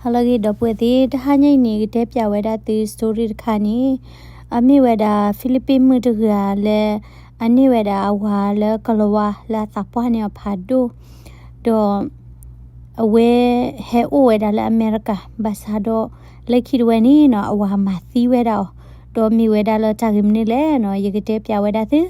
ဟါလၢအဂ့ၤ ဒီပုၢ်ဝဲၢ်သ့ၣ်, တဟါညါအံၤန့ၣ် ကတဲပၠးဝဲဒၣ်သု story တခါန့ၣ်, အမ့ၢ်ဝဲဒၣ် Philippine မုၣ်တဂၤလၢ အန့ၢ်ဝဲဒၣ်အဝၤလၢကလၤဝါလၢအသးပှၢ်န့ၢ်အီၤဖးဒိၣ်, ဒီး အဝဲဟဲအိၣ်ဝဲဒၣ်လၢအမဲရကၤ, ဘၣ်ဆၣ်ဒီး လၢခံတဝဲန့ၣ်နီၤ အဝၤမၤသံဝဲဒၣ်အီၤ, ဒီးမ့ၢ်ဝဲဒၣ်လၢတၢ်ဂ့ၢ်မနုၤလဲၣ်နီၤ ယကတဲပၠးဝဲဒၣ်သု,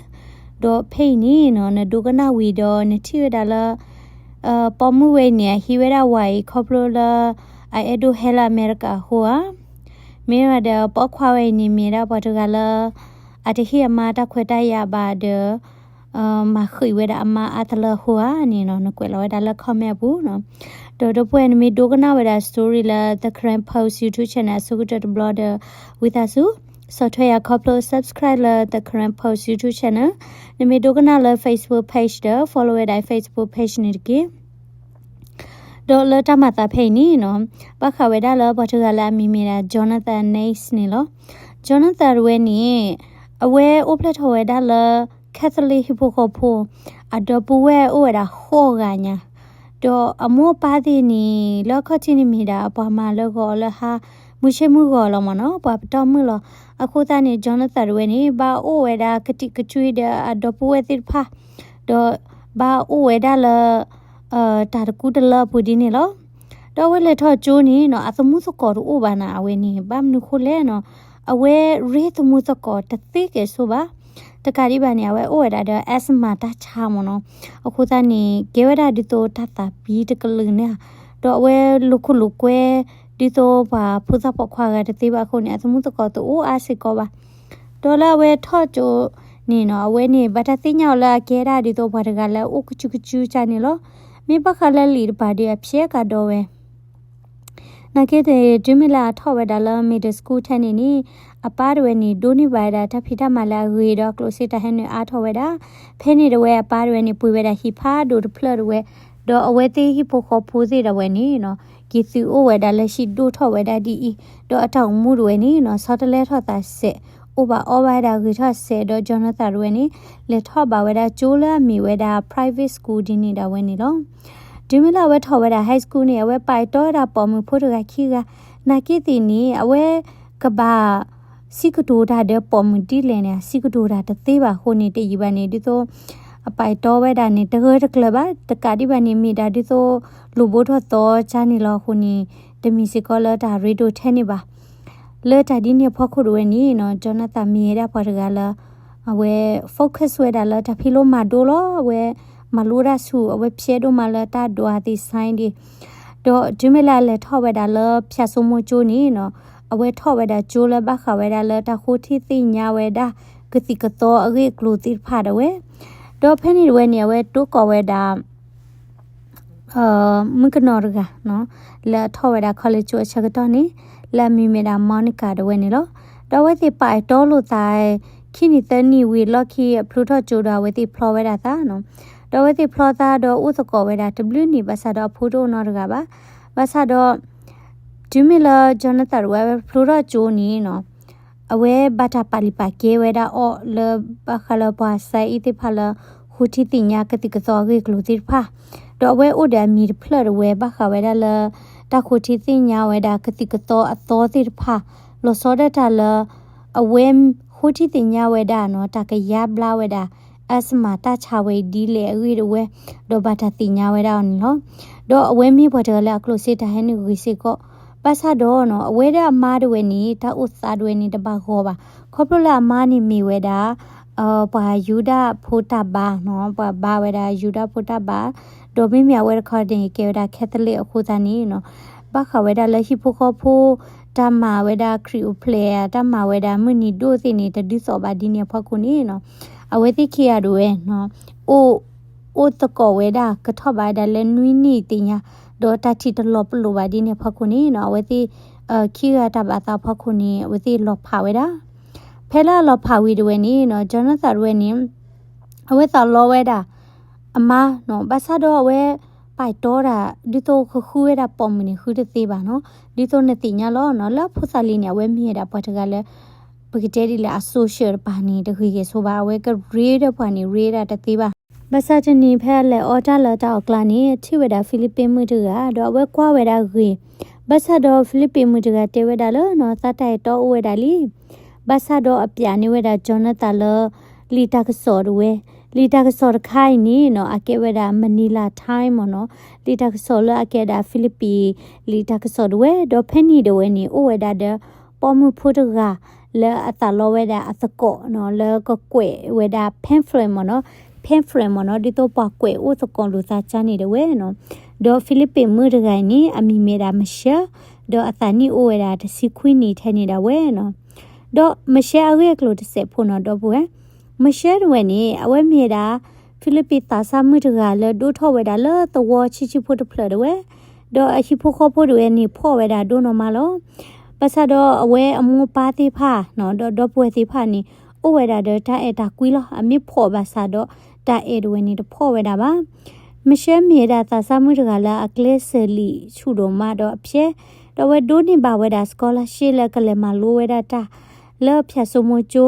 ဒီးဖဲအံၤန့ၣ်နီၤ နဒိကနၣ်ဝံၤဒီးနထံၣ်ဝဲဒၣ်လၢ ပိာ်မုၣ်ဝဲအံၤန့ၣ် အဟံးဝဲဒၣ်ဝၤအံၤခီဖျိလၢ အအဲၣ်ဒိးဟဲလၢအမဲရကၤအဃိဧါ, မ့ၢ်ဝဲဒီးပိာ်ခွါဝဲအံၤန့ၣ် မ့ၢ်ဒၣ်ပှၤတဂၤလၢ အတဟ့ၣ်အမါတၢ်ခွဲးတၢ်ယာ်ဘၣ်ဒီး မၤဃံးဝဲဒၣ်အမါအါတလၢအဃိဧါန့ၣ်နီၤ နကွဲးလီၤဝဲဒၣ်လၢ comment အပူၤနီၤ, ဒီးဒီပုၢ်ဝဲၢ် နမ့ၢ်ဒိကနၣ်ဝဲဒၣ် story လၢ The Karen Post YouTube channel အဆိကတၢၢ်တဘျီဒီး ဝံသးစူၤ ဆီၣ်ထွဲယၤခီဖျိ subscribe လၢ The Karen Post YouTube channel, နမ့ၢ်ဒိကနၣ်လၢ Facebook page ဒီး follow ဝဲဒၣ် Facebook page န့ၣ်တက့ၢ်. ဒီးလၢတၢ်မၤသးဖဲအံၤန့ၣ်နီၤ ဘၣ်ဃးဝဲဒၣ်လၢပှၤတဂၤလၢအမံၤမ့ၢ်ဒၣ် Jonathan Ness န့ၣ်လီၤ. Jonathan တဝဲန့ၣ် အဝဲအိၣ်ဖျဲၣ်ထီၣ်ဝဲဒၣ်လၢ Catholic ဟံၣ်ဖိဃီဖိ အဒီပုၢ်ဝဲၢ်အိၣ်ဝဲဒၣ်ဃိးဂၤညါ, ဒီးအမိၢ်အပၢ်သ့ၣ်န့ၣ် လၢအခီၣ်ထံးန့ၣ်မ့ၢ်ဒၣ်ပှၤမၤလၢဂီၤလၢဟါ မုၢ်ဆ့ၣ်မုၢ်ဂီၤလီၤမ့ၢ်နီၤ ပှၤပတီၢ်မုၢ်လီၤ. အဃိသတးန့ၣ် Jonathan တဝဲန့ၣ် ဘၣ်အိၣ်ဝဲဒၣ်ကတံာ်ကတြီဒီးအဒီပုၢ်ဝဲၢ်သ့ၣ်တဖၣ်, ဒီးဘၣ်အိၣ်ဝဲဒၣ်လၢ တၢ်တကူတလၢအပူၤဒ်န့ၣ်လီၤ. ဒီးအဝဲလဲၤထီၣ်ကၠိန့ၣ်နီၤ အသမူသကိးတအိၣ်ဘၣ်နၤ အဝဲန့ၣ် ဘၣ်မနုၤဃိလဲၣ်နီၤ အဝဲရ့သမူသကိးတသ့ကဲၣ်ဆိဘၣ်. တကးဒံးဘၣ်န့ၣ် အဝဲအိၣ်ဝဲဒၣ်ဒီး asthma တၢ်ဆါမ့ၢ်နီၤ. အဃိသတးန့ၣ် ကဲဝဲဒၣ်ဒ်သိးတၢ်သးပံၤတကလုာ်န့ၣ်ဧါ, ဒီးအဝဲလိာ်ခိၣ်လိာ်ကွဲ ဒ်သိးပှၤဖိသၣ်ပိာ်ခွါဂၤတသ့ဘၣ်အဃိန့ၣ် အသမူသကိးတအိၣ်အါစ့ၢ်ကီးဘၣ်. ဒီးလၢအဝဲထီၣ်ကၠိန့ၣ်နီၤ အဝဲန့ၣ် ဘၣ်တၢ်သ့ၣ်ညါအီၤလၢအကဲဒၣ်ဒ်သိးပှၤတဂၤလၢအအိၣ်ကစုကစုကၢ်န့ၣ်လီၤ. မ့ၢ်ဘၣ်ဃးလၢလံာ်တပၤဒီးအဖျဲးကဒီးဝဲ နာ်က့သ့ၣ် တုၤမ့ၢ်လၢအထီၣ်ဝဲဒၣ်လၢ middle school ထဲန့ၣ်န့ၣ် အပၢ်တဝဲန့ၣ် ဒိးန့ၢ်ဘၣ်ဝဲဒၣ်တၢ်ဖံးတၢ်မၤလၢအဂ့ၤဒီးအကျိၣ်စ့တၢ်ဟဲနုာ်အါထီၣ်ဝဲဒၣ်. ဖဲန့ၣ်တဝဲအပၢ်တဝဲန့ၣ် ပှ့ၤဝဲဒၣ်ဟံၣ်ဖးဒိၣ်တဖျၢၣ်တဝဲ, ဒီးအဝဲသ့ၣ်ဟံၣ်ဖိဃီဖိသ့ၣ်တဝဲန့ၣ်နီၤ က့ၤသုးအိၣ်ဝဲဒၣ်လၢဟံၣ်ဒိၣ်ထီၣ်ဝဲဒၣ်ဒ်အံၤ, ဒီးအတၢ်အိၣ်မူတဝဲန့ၣ်နီၤ ဆီတလဲထီၣ်သးစဲး, အိၣ်ဘၣ်အီဘၣ်ဝဲဒၣ်ဂ့ၤထီၣ်စဲး, ဒီး Jonathan တဝဲန့ၣ် လဲၤထီၣ်ဘၣ်ဝဲဒၣ်ကၠိလၢအမ့ၢ်ဝဲဒၣ် private school ဒ်န့ၣ်ဒၣ်ဝဲန့ၣ်လီၤ. တုၤမ့ၢ်လၢအဝဲထီၣ်ဝဲဒၣ် high school န့ၣ် အဝဲပာ်တီဝဲဒၣ်ပိာ်မုၣ်ဖိတဂၤခံဂၤ, နာ်က့သ့ၣ်န့ၣ် အဝဲကဘၣ်စံးကတိၤတၢ်ဒီးပိာ်မုၣ်ဒ်လဲၣ်န့ၣ် စံးကတိၤတၢ်တသ့ဘၣ်အဃိန့ၣ် တယံာ်ဘၣ်န့ၣ် ဒ်သိး အပာ်တီဝဲဒၣ်န့ၣ် တဂၢၢ်တကျၢၤဘၣ်, တကးဒံးဘၣ်န့ၣ် မ့ၢ်ဒၣ်ဒ်သိး လိာ်ဘိထီၣ်သီကၢ်န့ၣ်လီၤအဃိန့ၣ် တမ့ၢ်စ့ၢ်ကီးလၢတၢ်ရ့ဒိၣ်ထဲန့ၣ်ဘၣ်. လၢတၢ်ဒ်န့ၣ်အဖီခိၣ်တဝဲန့ၣ်နီၤ Jonathan မ့ၢ်ဝဲဒၣ်ပှၤတဂၤလၢ အဝဲ focus ဝဲဒၣ်လၢတၢ်ဖံးလိမၤဒိလီၤ. အဝဲမၤလိတၢ်ဆူၣ် အဝဲဖျဲးဒိၣ်မးလၢတၢ်ဒွးသ့ၣ် science ဒၣ်, ဒီးတုၤမ့ၢ်လၢအလဲၤထီၣ်ဝဲဒၣ်လၢ ဖၠၣ်စိမိၤကၠိန့ၣ်နီၤ အဝဲထီၣ်ဝဲဒၣ်ကၠိလၢဘၣ်ဃးဝဲဒၣ်လၢတၢ်ဃိထံသ့ၣ်ညါဝဲဒၣ် ကသံၣ်ကသီအဂ့ၢ်အကျိၤသ့ၣ်တဖၣ်ဒၣ်ဝဲ, ဒီးဖဲန့ၣ်တဝဲန့ၣ် အဝဲတိကိးဝဲဒၣ် မုၣ်ကနီၤတဂၤနီၤ လၢအထီၣ်ဝဲဒၣ် college ကၠိအဆၢကတီၢ်န့ၣ် လၢအမံၤမ့ၢ်ဒၣ် Monica တဝဲန့ၣ်လီၤ. ဒီးအဝဲသ့ၣ်ပာ်တီလိာ်သး ခံနံၣ်သၢနံၣ်ဝံၤအလီၢ်ခံ အဖျိထီၣ်ကၠိဒီးအဝဲသ့ၣ်ဖျီဝဲဒၣ်သးနီၤ. ဒီးအဝဲသ့ၣ်ဖျီသးဒီးအိၣ်သကိးဝဲဒၣ်တဘျုးနံၣ် ဘၣ်ဆၣ်ဒီးအဖိတအိၣ်နီတဂၤဘၣ်. ဘၣ်ဆၣ်ဒီး တုၤမ့ၢ်လၢ Jonathan တဝဲ အဝဲဖျိထီၣ်ကၠိန့ၣ်နီၤ အဝဲဘၣ်တၢ်ပာ်လုၢ်ပာ်ကဲဝဲဒၣ်အီၤလၢဘၣ်ဃးလၢပှၤ science သ့ၣ်တဖၣ်လၢ ဃိထံသ့ၣ်ညါကသံၣ်ကသီအဂ့ၢ်အကျိၤသ့ၣ်တဖၣ်, ဒီးအဝဲအိၣ်ဒီးအမံၤတဖျၢၣ်တဝဲ ဘၣ်ဃးဝဲဒၣ်လၢ တၢ်ဃိထံသ့ၣ်ညါဝဲဒၣ်ကသံၣ်ကသီအသီသ့ၣ်တဖၣ်, လီၤဆီဒၣ်တၢ်လၢ အဝဲဃိထံသ့ၣ်ညါဝဲဒၣ်နီၤ တၢ်ကယါဘျါဝဲဒၣ် asthma တၢ်ဆါဝဲအံၤဒ်လဲၣ်အဂ့ၢ်တဝဲ, ဒီးဘၣ်တၢ်သ့ၣ်ညါဝဲဒၣ်အီၤန့ၣ်လီၤ. ဒီးအဝဲမ့ၢ်ပှၤတဂၤလၢအကျိၣ်စ့တၢ်ဟဲနုာ်ဂ့ၤစ့ၢ်ကီး, ဘၣ်ဆၣ်ဒီးနီၤ အဝဲဒၣ်အမါတဝဲန့ၣ် တၢ်အိၣ်သးတဝဲန့ၣ် တဘၣ်ဂီၤဘၣ်. ခီဖျိလၢအမါန့ၣ်မ့ၢ်ဝဲဒၣ် ပှၤယူဒၤဖိတၢ်ဘါနီၤ, ပှၤဘါဝဲဒၣ်ယူဒၤဖိတၢ်ဘါ, ဒီးမ့မ့ၢ်အဝဲတခီန့ၣ် ကဲဝဲဒၣ် Catholic အဃိသတးန့ၣ်နီၤ ဘၣ်ဃးဝဲဒၣ်လၢဟံၣ်ဖိဃီဖိ တၢ်မၤဝဲဒၣ်ခရံာ်အိၣ်ဖျဲၣ် တၢ်မၤဝဲဒၣ်မုၢ်နံၤဒိၣ်သ့ၣ်န့ၣ် တဒုးသိးဘၣ်ဒ်န့ၣ်အဖီခိၣ်န့ၣ်နီၤ အဝဲသ့ၣ်ခံဂၤတဝဲနီၤ အိၣ် အိၣ်သကိးဝဲဒၣ် ကထီၣ်ဘၣ်ဝဲဒၣ်လၢနွံနံၣ်သ့ၣ်ညါ, ဒီးတၢ်ထံၣ်တလီၤပလိာ်ဘၣ်ဒ်န့ၣ်အဖီခိၣ်န့ၣ်နီၤ အဝဲသ့ၣ် ခံဂၤတၢ်ဘၣ်သးအဖီခိၣ်န့ၣ် အဝဲသ့ၣ်လီၤဖးဝဲဒၣ်. ဖဲလၢအလီၤဖးဝံၤတဝဲန့ၣ်နီၤ Jonathan တဝဲန့ၣ် အဝဲသးလီဝဲဒၣ် အမါနီၤ, ဘၣ်ဆၣ်ဒီးအဝဲ ပာ်တီတၢ် ဒ်သိးကဃုဝဲဒၣ်ပိာ်မုၣ်န့ၣ် ဃုတသ့ဘၣ်နီၤ, ဒ်သိးနသ့ၣ်ညါလီၤနီၤ လၢအဖိသၣ်လံၤန့ၣ် အဝဲမ့ၢ်ဝဲဒၣ်ပှၤတဂၤလၢ ပကတဲဒ်လဲၣ် အ social တပၤန့ၣ် တဂ့ၤကဲၣ်ဆိဘၣ်, အဝဲကရ့ဒီးပှၤန့ၣ် ရ့ဒၣ်တသ့ဘၣ်. ဘၣ်ဆၣ်တနံၤဖဲအလဲၤအီတၢ်လၢတၢ်အီၣ်ကျါန့ၣ် ထံၣ်ဝဲဒၣ် Philippine မုၣ်တဂၤ ဒီးအဝဲကွၢ်ဝဲဒၣ်ဂ့ၤ ဘၣ်ဆၣ်ဒီး ဖံလံးပံးမုၣ်တဂၤတဲဝဲဒၣ်လၢနီၤ သးတၢ်အဲၣ်တီအိၣ်ဝဲဒၣ်လံ. ဘၣ်ဆၣ်ဒီးအပျးန့ၢ်ဝဲဒၣ် Jonathan လၢ လံာ်တၢ်ကစီၣ်တဝဲ, လံာ်တၢ်ကစီၣ်တခါအံၤန့ၣ်နီၤ အကဲဝဲဒၣ် Manila Times မ့ၢ်နီၤ, လံာ်တၢ်ကစီၣ်လၢအကဲဒၣ်ဖံလံးပံး လံာ်တၢ်ကစီၣ်တဝဲ, ဒီးဖဲန့ၣ်တဝဲန့ၣ် အိၣ်ဝဲဒၣ်ဒီး ပိာ်မုၣ်ဖိတဂၤ လၢအသးလီဝဲဒၣ်အသကိးနီၤ လၢကကွဲးဝဲဒၣ် pamphlet မ့ၢ်နီၤ, pamphlet မ့ၢ်နီၤ ဒ်သိးပှၤကွဲးအိၣ်သကိးလိာ်သးကန့ၣ်တဝဲနီၤ. ဒီးဖံလံးပံးမုၣ်တဂၤအံၤန့ၣ် အမံၤမ့ၢ်ဒၣ် Michelle, ဒီးအသးနံၣ်အိၣ်ဝဲဒၣ်တဆံခွံနံၣ်ထဲန့ၣ်ဒၣ်ဝဲနီၤ. ဒီး Michelle အဂ့ၢ်အကျိၤတစဲးဖိနီၤ ဒီပုၢ်ဝဲၢ်, Michelle တဝဲန့ၣ် အဝဲမ့ၢ်ဒၣ် ဖံလံးပံးသးစၢ်မုၣ်တဂၤလၢဒိၣ်ထီၣ်ဝဲဒၣ်လၢသဝီဆံးဆံးဖိတဖျၢၣ်တဝဲ, ဒီးအဟံၣ်ဖိဃီဖိတဝဲန့ၣ် ဖှီၣ်ဝဲဒၣ်ဒိၣ်နီၢ်မးလီၤ. ဘၣ်ဆၣ်ဒီးအဝဲအမိၢ်ပၢ်သ့ၣ်တဖၣ်နီၤ ဒီးဒီပုၢ်ဝဲၢ်သ့ၣ်တဖၣ်န့ၣ် အိၣ်ဝဲဒၣ်ဒီးတၢ်အဲၣ်တၢ်ကွံလီၤ. အမ့ၢ်ဖှီၣ်ဘၣ်ဆၣ်ဒီး တၢ်အဲၣ်တဝဲန့ၣ်တဖှီၣ်ဝဲဒၣ်ဘၣ်. Michelle မ့ၢ်ဝဲဒၣ်သးစၢ်မုၣ်တဂၤလၢအကျဲးစၢးလံာ်ဆူၣ်ဒိၣ်မးဒီးအဖျဲ, ဒီးအဝဲဒိးန့ၢ်ဘၣ်ဝဲဒၣ် scholarship လၢကလဲၤမၤလိဝဲဒၣ်တၢ် လၢဖၠၣ်စိမိၤကၠိ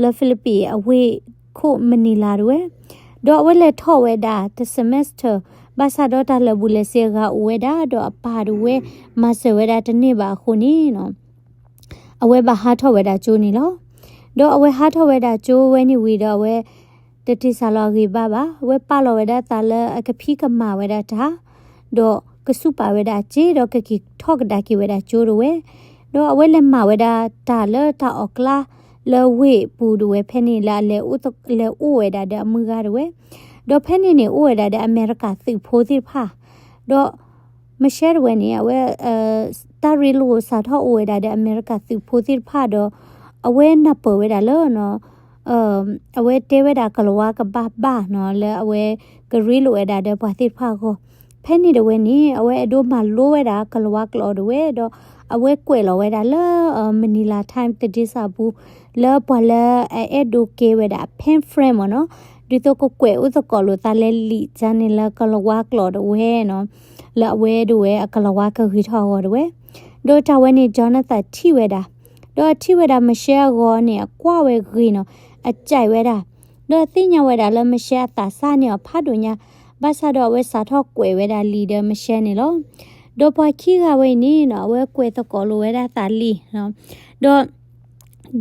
လၢဖံလံးပံးအဝ့ၢ်ခိၣ် Manila တဝဲ, ဒီးအဝဲလဲၤထီၣ်ဝဲဒၣ်တ semester, ဘၣ်ဆၣ်ဒီးတၢ်လၢာ်ဘူၣ်လၢာ်စ့အဂၤအိၣ်ဝဲဒၣ် ဒီးအပၢ်တဝဲမၤစၢၤဝဲဒၣ်တန့ၢ်ဘၣ်အဃိန့ၣ်နီၤ အဝဲဘၣ်ဟးထီၣ်ဝဲဒၣ်ကၠိန့ၣ်လီၤ. ဒီးအဝဲဟးထီၣ်ဝဲဒၣ်ကၠိဝဲန့ၣ်ဝံၤဒီး အဝဲတတ့ၢ်စၢ်လီၤအဂ့ၤဘၣ်ဘၣ်. အဝဲပာ်လီၤဝဲဒၣ်သးလၢအကဖံးကမၣ်ဝဲဒၣ်တၢ်, ဒီးကစူၢ်ပာ်ဝဲဒၣ်စ့ ဒီးကက့ၤထီၣ်ကဒါက့ၤဝဲဒၣ်ကၠိတဝဲ, ဒီးအဝဲလဲၤမၤဝဲဒၣ်တၢ်လၢတၢ်အီၣ်ကျါလၢဝ့ၢ်ပူၤတဝဲ ဖဲန့ၣ်လၢအလဲၤအိၣ်သ- လဲၤအိၣ်ဝဲဒၣ်ဒီးအမုၢ်ဂၤတဝဲ, ဒီးဖဲန့ၣ်န့ၣ် အိၣ်ဝဲဒၣ်ဒီးအမဲရကၤသုးဖိသ့ၣ်တဖၣ်, ဒီး Michelle တဝဲန့ၣ် အဝဲ တၢ်ရ့လိာ်စးထီၣ်အိၣ်ဝဲဒၣ်ဒီးအမဲရကၤသုးဖိသ့ၣ်တဖၣ်ဒီး အဝဲနၢ်ပၢၢ်ဝဲဒၣ်လၢနီၤ အဝဲတဲဝဲဒၣ်ကလၤဝါကဘၣ်ဘၣ်နီၤ လၢအဝဲကရ့လိာ်ဝဲဒၣ်ဒီးပှၤသ့ၣ်တဖၣ်အဂီၢ်, ဖဲန့ၣ်တဝဲန့ၣ် အဝဲအဲၣ်ဒိးမၤလိဝဲဒၣ်ကလၤဝါကျိာ်တဝဲဒီး အဝဲကွဲးလီၤဝဲဒၣ်လၢ Manila Times တဒ့စၢ်ပူၤ လၢပှၤလၢအအဲၣ်ဒိးကဲဝဲဒၣ် pamphlet မ့ၢ်နီၤ, ဒ်သိးကကွဲးအိၣ်သကိးလိာ်သးလၢလံာ်ကန့ၣ်လၢကလၤဝါကျိာ်တဝဲနီၤ, လၢအဝဲဒၣ်ဝဲအကလၤဝါကဂ့ၤထီၣ်အဂီၢ်တဝဲ, ဒီးတၢ်ဝဲန့ၣ် Jonathan ထံၣ်ဝဲဒၣ်, ဒီးအထံၣ်ဝဲဒၣ် Michelle အဂီၢ်န့ၣ် အကွၢ်ဝဲဂ့ၤနီၤ, အကြိုက်ဝဲဒၣ်, ဒီးသ့ၣ်ညါဝဲဒၣ်လၢ Michelle အသးစၢ်န့ၢ်အီၤဖးဒိၣ်ညါ, ဘၣ်ဆၣ်ဒီးအဝဲစးထီၣ်ကွဲးဝဲဒၣ်လံာ်ဒီး Michelle န့ၣ်လီၤ. ဒီးပှၤခံဂၤဝဲအံၤန့ၣ်နီၤ အဝဲကွဲးသကိးလိာ်ဝဲဒၣ်သးလံာ်, ဒီး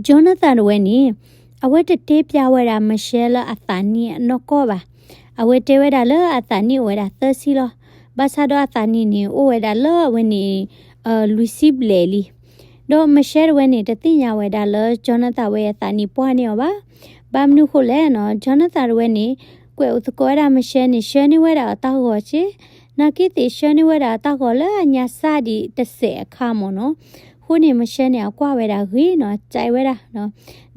Jonathan တဝဲန့ၣ် အဝဲတတဲပျးဝဲဒၣ် Michelle လၢအသးနံၣ်အနီၢ်ကီၢ်ဘၣ်. အဝဲတဲဝဲဒၣ်လၢအသးနံၣ်အိၣ်ဝဲဒၣ်သၢဆံလီၤ. ဘၣ်ဆၣ်ဒီးအသးနံၣ်န့ၣ် အိၣ်ဝဲဒၣ်လၢအဝဲန့ၣ် လွံၢ်ဆံဘျဲၣ်လံ. ဒီး Michelle တဝဲန့ၣ် တသ့ၣ်ညါဝဲဒၣ်လၢ Jonathan ဝဲအသးနံၣ်ပှၢ်န့ၢ်အီၤဘၣ်. ဘၣ်မနုၤဃိလဲၣ်နီၤ Jonathan တဝဲန့ၣ် ကွဲးအိၣ်သကိးဝဲဒၣ် Michelle န့ၣ် ဆှၢန့ၢ်ဝဲဒၣ်အတၢ်ဂီၤက့, နာ်က့သ့ၣ် ဆှၢန့ၢ်ဝဲဒၣ်အတၢ်ဂီၤလၢအညါစၢ်ဒံးတစဲးအခါမ့ၢ်နီၤ. အဃိန့ၣ် Michelle န့ၣ် အကွၢ်ဝဲဒၣ်ဂ့ၤနီၤ, ကြိုက်ဝဲဒၣ်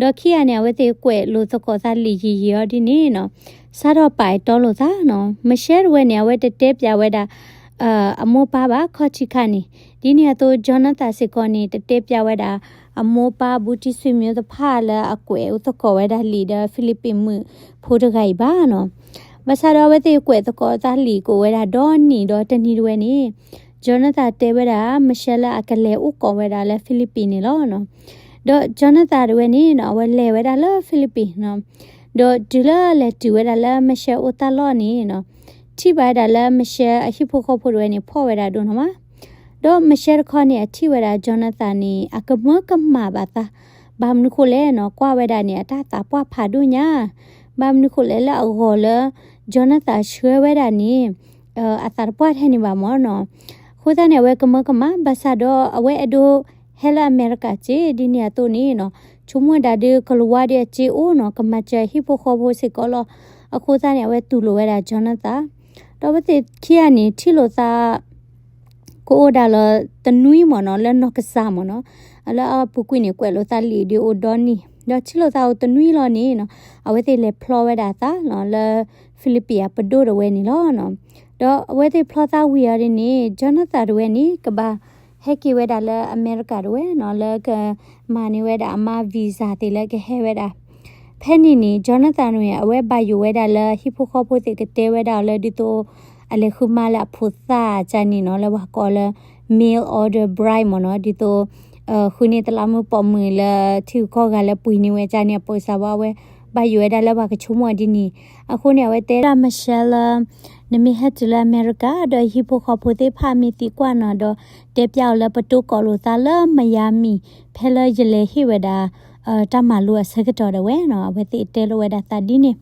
ဒီးခံဂၤန့ၣ် အဝဲသ့ၣ်ကွဲးလိာ်သကိးသးလံာ်ယံာ်ယံာ်အီၤဒ်န့ၣ်နီၤ, စးထီၣ်ပာ်အဲၣ်တီလိာ်သးနီၤ. Michelle တဝဲန့ၣ် အဝဲတတဲပျးဝဲဒၣ် အမိၢ်ပၢ်ဘၣ် ခီၣ်ထံးခါန့ၣ်, ဒ်န့ၣ်အသိး Jonathan စ့ၢ်ကီးန့ၣ် တတဲပျးဝဲဒၣ် အမိၢ်ပၢ် ဘူးတံၢ်ဆွေမျိုးတဖၣ်လၢအကွဲးအိၣ်သကိးဝဲဒၣ်လံာ်ဒီး ဖံလံးပံးမုၣ်ဖိတဂၤအံၤဘၣ်နီၤ. ဘၣ်ဆၣ်ဒီးအဝဲသ့ၣ်ကွဲးသကိးသးလံာ်ကအိၣ်ဝဲဒၣ်ဒီနံၣ်ဒီးတနံၤတဝဲန့ၣ် Jonathan တဲဝဲဒၣ် Michelle လၢအကလဲၤအိၣ်ကိးဝဲဒၣ်လၢ ဖံလံးပံးန့ၣ်လီၤ. ဒီး Jonathan တဝဲန့ၣ်နီၤ အဝဲလဲၤဝဲဒၣ်လၢ ဖံလံးပံးနီၤ, ဒီးတုၤလၢလဲၤတုၤဝဲဒၣ်လၢ Michelle အိၣ်တၢ်လီၢ်န့ၣ်နီၤ, ထံၣ်ဘၣ်ဝဲဒၣ်လၢ Michelle အဟံၣ်ဖိဃီဖိတဝဲန့ၣ် ဖှီၣ်ဝဲဒၣ်ဒိၣ်နီၢ်မး, ဒီး Michelle တခီန့ၣ် အထံၣ်ဝဲဒၣ် Jonathan န့ၣ် အကမၢကမၣ်ဘၣ်သး, ဘၣ်မနုၤဃိလဲၣ်နီၤ ကွၢ်ဝဲဒၣ်န့ၣ် အတၢ်သးပှၢ်ဖးဒိၣ်ညါ, ဘၣ်မနုၤဃိလဲၣ်လၢအဂီၤလၢ Jonathan ဆှၢဝဲဒၣ်န့ၣ် အသးတပှၢ်ထဲန့ၣ်ဘၣ်မ့ၢ်နီၤ. အဃိသတးန့ၣ် အဝဲကမၢကမၣ် ဘၣ်ဆၣ်ဒီးအဝဲအဲၣ်ဒိးဟဲလၢအမဲရကၤစ့ ဒ်န့ၣ်အသိးန့ၣ်နီၤ, ဆိကမိၣ်ဝဲဒၣ်ဒီး ကလၤဝါဒီးအစ့အိၣ်နီၤ, ကမၤစၢၤဟံၣ်ဖိဃီဖိစ့ၢ်ကီးလီၤ. အဃိသတးန့ၣ် အဝဲတူၢ်လိာ်ဝဲဒၣ် Jonathan, ဒီးအဝဲသ့ၣ်ခံဂၤန့ၣ် ထံၣ်လိာ်သး ကအိၣ်ဒၣ်လၢတနွံမ့ၢ်နီၤ, လၢနီၢ်ကစၢ်မ့ၢ်နီၤ, လၢအပူၤကွံာ်န့ၣ် ကွဲးလိာ်သးလံာ်ဒီးအိၣ်ဒီနံၣ်, ဒီးထံၣ်လိာ်သးအိၣ်တနွံလီၤန့ၣ်နီၤ, အဝဲသ့ၣ်လဲၤဖျီဝဲဒၣ်အသးနီၤ လၢ ဖံလံးပံးအပဒိၣ်တဝဲန့ၣ်လီၤ. ဒီးအဝဲသ့ၣ်ဖျီသးဝံၤအီၤဒ်န့ၣ် Jonathan တဝဲန့ၣ် ကဘၣ်ဟဲက့ၤဝဲဒၣ်လၢအမဲရကၤတဝဲနီၤ, လၢကမၤန့ၢ်ဝဲဒၣ်အမါ visa သ့ၣ်လၢကဟဲဝဲဒၣ် ဖဲန့ၣ်န့ၣ် Jonathan န့ၣ် အဝဲဘၣ်ယိၣ်ဝဲဒၣ်လၢဟံၣ်ဖိဃီဖိသ့ၣ်ကတဲဝဲဒၣ်အီၤလၢဒ်သိး အလဲၤဃုမါလၢအဖိသၣ်ကန့ၣ်နီၤ, လၢပှၤကိးလၢ mail order bride မ့ၢ်နီၤ, ဒ်သိး ဃုန့ၢ်တလးမူးပိာ်မုၣ်လၢထံဂုၤကီၢ်ဂၤလၢပှ့ၤန့ၢ်ဝဲကန့ၣ် အပိစၢ်ဝဲ အဝဲဘၣ်ယိၣ်ဝဲဒၣ်လၢပှၤကဆိကမိၣ်ဒ်န့ၣ်. အဃိန့ၣ် အဝဲတဲဒၣ် Michelle လၢ နမ့ၢ်ဟဲတုၤလၢအမဲရကၤ ဒီးဟံၣ်ဖိဃီဖိသ့ၣ်တဖၣ်မ့ၢ်သံကွၢ်နၤဒီး တဲပျးအီၤလၢပတိကိးလိာ်သးလၢ Miami ဖဲလၢယလဲၤဟ့ၣ်ဝဲဒၣ် တၢ်မၤလိအဆၢကတီၢ်ဒၣ်ဝဲနီၤ, အဝဲသ့ၣ်တဲလိာ်ဝဲဒၣ်သးဒ်န့ၣ်.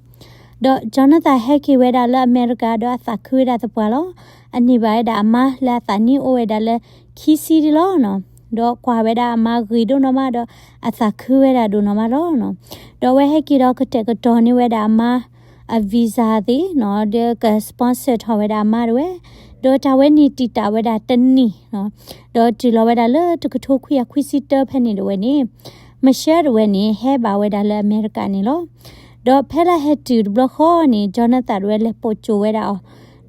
ဒီး Jonathan ဟဲက့ၤဝဲဒၣ်လၢအမဲရကၤ ဒီးအသးခုဝဲဒၣ်သပှၢ်လီၤ. အန့ၢ်ဘၣ်ဝဲဒၣ်အမါလၢအသးနံၣ်အိၣ်ဝဲဒၣ်လၢ ခံဆံဒံးလီၤနီၤ. ဒီးကွၢ်ဝဲဒၣ်အမါဂ့ၤဒိၣ်နီၢ်မး ဒီးအသးခုဝဲဒၣ်ဒိၣ်နီၢ်မးလီၤနီၤ. ဒီးအဝဲဟဲက့ၤဒီးကတဲာ်ကတီၤန့ၢ်ဝဲဒၣ်အမါ အ visa သ့ၣ်နီၤ, ဒီးက sponsor ထီၣ်ဝဲဒၣ်အမါဒၣ်ဝဲ, ဒီးတၢ်ဝဲန့ၣ်တံာ်တာ်ဝဲဒၣ်တနံၣ်နီၤ, ဒီးတုၤလီၤဝဲဒၣ်လၢတကထိခွံကယၤခွံဆံတၢဖဲန့ၣ်ဒၣ်ဝဲန့ၣ် Michelle ဒၣ်ဝဲန့ၣ် ဟဲဘၣ်ဝဲဒၣ်လၢအမဲရကၤန့ၣ်လီၤ. ဒီးဖဲလၢဟဲတုၤတဘျီဃီန့ၣ် Jonathan ဒၣ်ဝဲလဲၤပိာ်ကၠိဝဲဒၣ်အီၤ,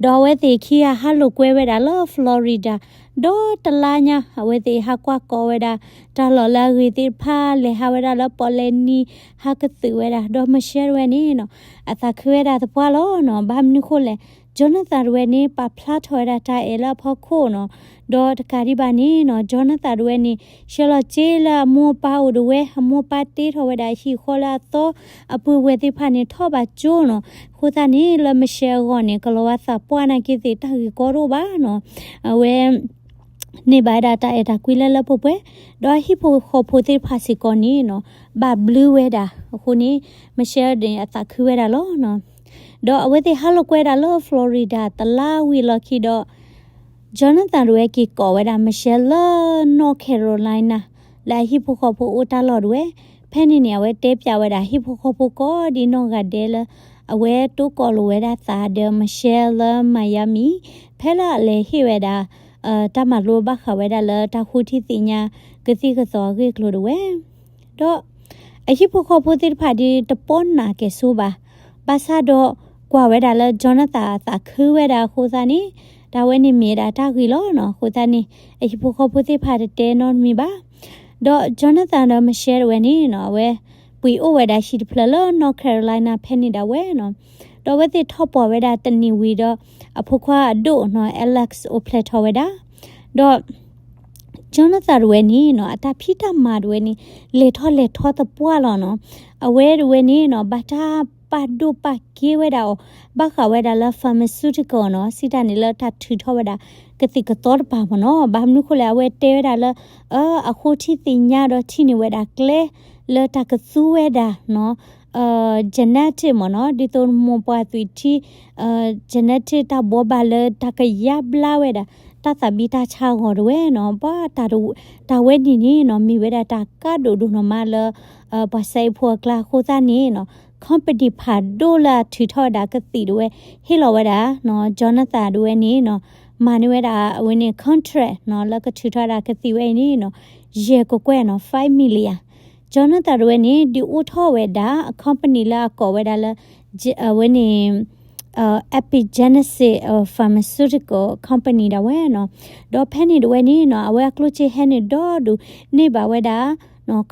ဒီးအဝဲသ့ၣ်ခံဂၤဟးလိာ်ကွဲဝဲဒၣ်လၢ Florida ဒီးတလါညါ အဝဲသ့ၣ်ဟးကွၢ်ကီးဝဲဒၣ် တၢ်လီၢ်လၢအဂ့ၤသ့ၣ်တဖၣ် လဲၤဟးဝဲဒၣ်လၢပီၣ်လဲၣ်နံၤ ဟးကသုးဝဲဒၣ်, ဒီး Michelle ဒၣ်ဝဲန့ၣ်နီၤ အသးခုဝဲဒၣ်သပှၢ်လီၤနီၤ. ဘၣ်မနုၤဃိလဲၣ်, Jonathan ဒၣ်ဝဲန့ၣ် ပာ်ဖျါထီၣ်ဝဲဒၣ်တၢ်အဲၣ်လၢအဖီခိၣ်နီၤ, ဒီးတကးဒံးဘၣ်န့ၣ်နီၤ Jonathan ဒၣ်ဝဲန့ၣ် ဆှၢလီၤစ့လၢအမိၢ်အပၢ်အိၣ်ဒၣ်ဝဲ, အမိၢ်အပၢ်တ့ထီၣ်ဝဲဒၣ်အဟံၣ်အဃီလၢအသီ အပုၢ်အဝဲၢ်သ့ၣ်တဖၣ်န့ၣ် ထီၣ်ဘးကၠိနီၤ. အဃိသတးန့ၣ် လၢ Michelle အဂီၢ်န့ၣ် ကလီၤဝါသးပှၢ်နာ်က့သ့ၣ် တၢ်ဂ့ၢ်ကီတအိၣ်ဘၣ်နီၤ. အဝဲ န့ၢ်ဘၣ်ဝဲဒၣ်တၢ်အဲၣ်တၢ်ကွံလၢလၢပှဲၤပှဲၤ, ဒီးအဟံၣ်ဖိဃီဖိသ့ၣ်တဖၣ်စ့ၢ်ကီးန့ၣ်နီၤ ဘၣ်ဘျုးဝဲဒၣ်အဃိန့ၣ် Michelle ဒၣ်အသးခုဝဲဒၣ်လီၤနီၤ. ဒီးအဝဲသ့ၣ်ဟးလိာ်ကွဲဒၣ်လၢ Florida တလါဝံၤလီၢ်ခံဒီး Jonathan ဒၣ်ဝဲက့ၤကိးဝဲဒၣ် Michelle လၢ North Carolina လၢအဟံၣ်ဖိဃီဖိအိၣ်တၢ်လီၢ်ဒၣ်ဝဲ. ဖဲန့ၣ်န့ၣ် အဝဲတဲပျးဝဲဒၣ်ဟံၣ်ဖိဃီဖိကိးဒံနီၢ်ဂၤဒဲးလၢ အဝဲတိကိးလိာ်ဝဲဒၣ်သးဒီး Michelle လၢ Miami ဖဲလၢအလဲၤဟ့ၣ်ဝဲဒၣ် တၢ်မၤလိဘၣ်ဃးဝဲဒၣ်လၢတၢ်ဃုထံၣ်သ့ၣ်ညါကသံၣ်ကသီအဂ့ၢ်အကျိၤဒၣ်ဝဲ. ဒီးအဟံၣ်ဖိဃီဖိသ့ၣ်တဖၣ်ဒ်တပီၢ်နးကဲၣ်ဆိးဘၣ်, ဘၣ်ဆၣ်ဒီးကွၢ်ဝဲဒၣ်လၢ Jonathan အသးခုဝဲဒၣ်အဃိသတးန့ၣ် တၢ်ဝဲန့ၣ်မ့ၢ်ဝဲဒၣ်တၢ်ဂ့ၤလီၤနီၤ. အဃိသတးန့ၣ် အဟံၣ်ဖိဃီဖိသ့ၣ်တဖၣ်တတဲနီတမံၤဘၣ်. ဒီး Jonathan ဒီး Michelle ဒၣ်ဝဲန့ၣ်နီၤ အဝဲ ပှ့ၤအိၣ်ဝဲဒၣ်ဟံၣ်တဖျၢၣ်လၢ North Carolina ဖဲန့ၣ်ဒၣ်ဝဲနီၤ. ဒီးအဝဲသ့ၣ်ထီၣ်ပှၢ်ဝဲဒၣ်တနံၤဝံၤဒီး အဖိခွါအဒိၣ်နီၤ Alex အိၣ်ဖျဲၣ်ထီၣ်ဝဲဒၣ်. ဒီး Jonathan ဒၣ်ဝဲန့ၣ်နီၤ အတၢ်ဖံးတၢ်မၤဒၣ်ဝဲန့ၣ် လဲၤထီၣ်လဲၤထီသပှၢ်လီၤနီၤ. အဝဲဒၣ်ဝဲန့ၣ်နီၤ ဘၣ်တၢ်ပာ်ဒိၣ်ပာ်ကဲဝဲဒၣ်အီၤ ဘၣ်ဃးဝဲဒၣ်လၢ pharmaceutical နီၤ, စံးတၢ်န့ၣ်လၢတၢ်ထုးထီၣ်ဝဲဒၣ်ကသံၣ်ကသီတပၤမ့ၢ်နီၤ. ဘၣ်မနုၤဃိလဲၣ် အဝဲတဲဝဲဒၣ်လၢ အဃိထံၣ်သ့ၣ်ညါဒီးထံၣ်န့ၢ်ဝဲဒၣ်ကျဲ လၢတၢ်ကသူဝဲဒၣ်နီၤ genetic မ့ၢ်နီၤ, ဒ်သိးမိၢ်ပှၢ်သွံၣ်ထံ genetic တၢ်ဘှီဘၣ်လၢတၢ်ကယါဘျါဝဲဒၣ် တၢ်သးဘံၣ်တၢ်ဆါအဂီၢ်ဒၣ်ဝဲနီၤ. ပှၤတၢ်ဝဲန့ၣ်န့ၣ်နီၤ မ့ၢ်ဝဲဒၣ်တၢ်ကါဒိၣ်ဒိၣ်နီၢ်မးလၢ ပှၤစဲအ့ၣ်ဖိအကျါအဃိသတးန့ၣ်နီၤ company ဖးဒိၣ်လၢအထုးထီၣ်ဝဲဒၣ်ကသံၣ်ဒၣ်ဝဲ ဟ့ၣ်လီၤဝဲဒၣ် Jonathan ဒၣ်ဝဲန့ၣ်နီၤ မၤန့ၢ်ဝဲဒၣ်အဝဲန့ၣ် contract နီၤ လၢကထုးထီၣ်ဝဲဒၣ်ကသံၣ်ဝဲအံၤန့ၣ်နီၤ ယဲၢ်ကကွဲၢ်နီၤ five million. Jonathan ဒၣ်ဝဲန့ၣ် ဒုးအိၣ်ထီၣ်ဝဲဒၣ်အ company လၢအကိးဝဲဒၣ်လၢ အဝဲန့ၣ် Epigenesis Pharmaceutical Company ဒၣ်ဝဲနီၤ. ဒီးဖဲန့ၣ်ဒၣ်ဝဲန့ၣ်နီၤ အဝဲအကျိၣ်စ့ဟဲနုာ်ဒီဒူၣ် န့ၢ်ဘၣ်ဝဲဒၣ်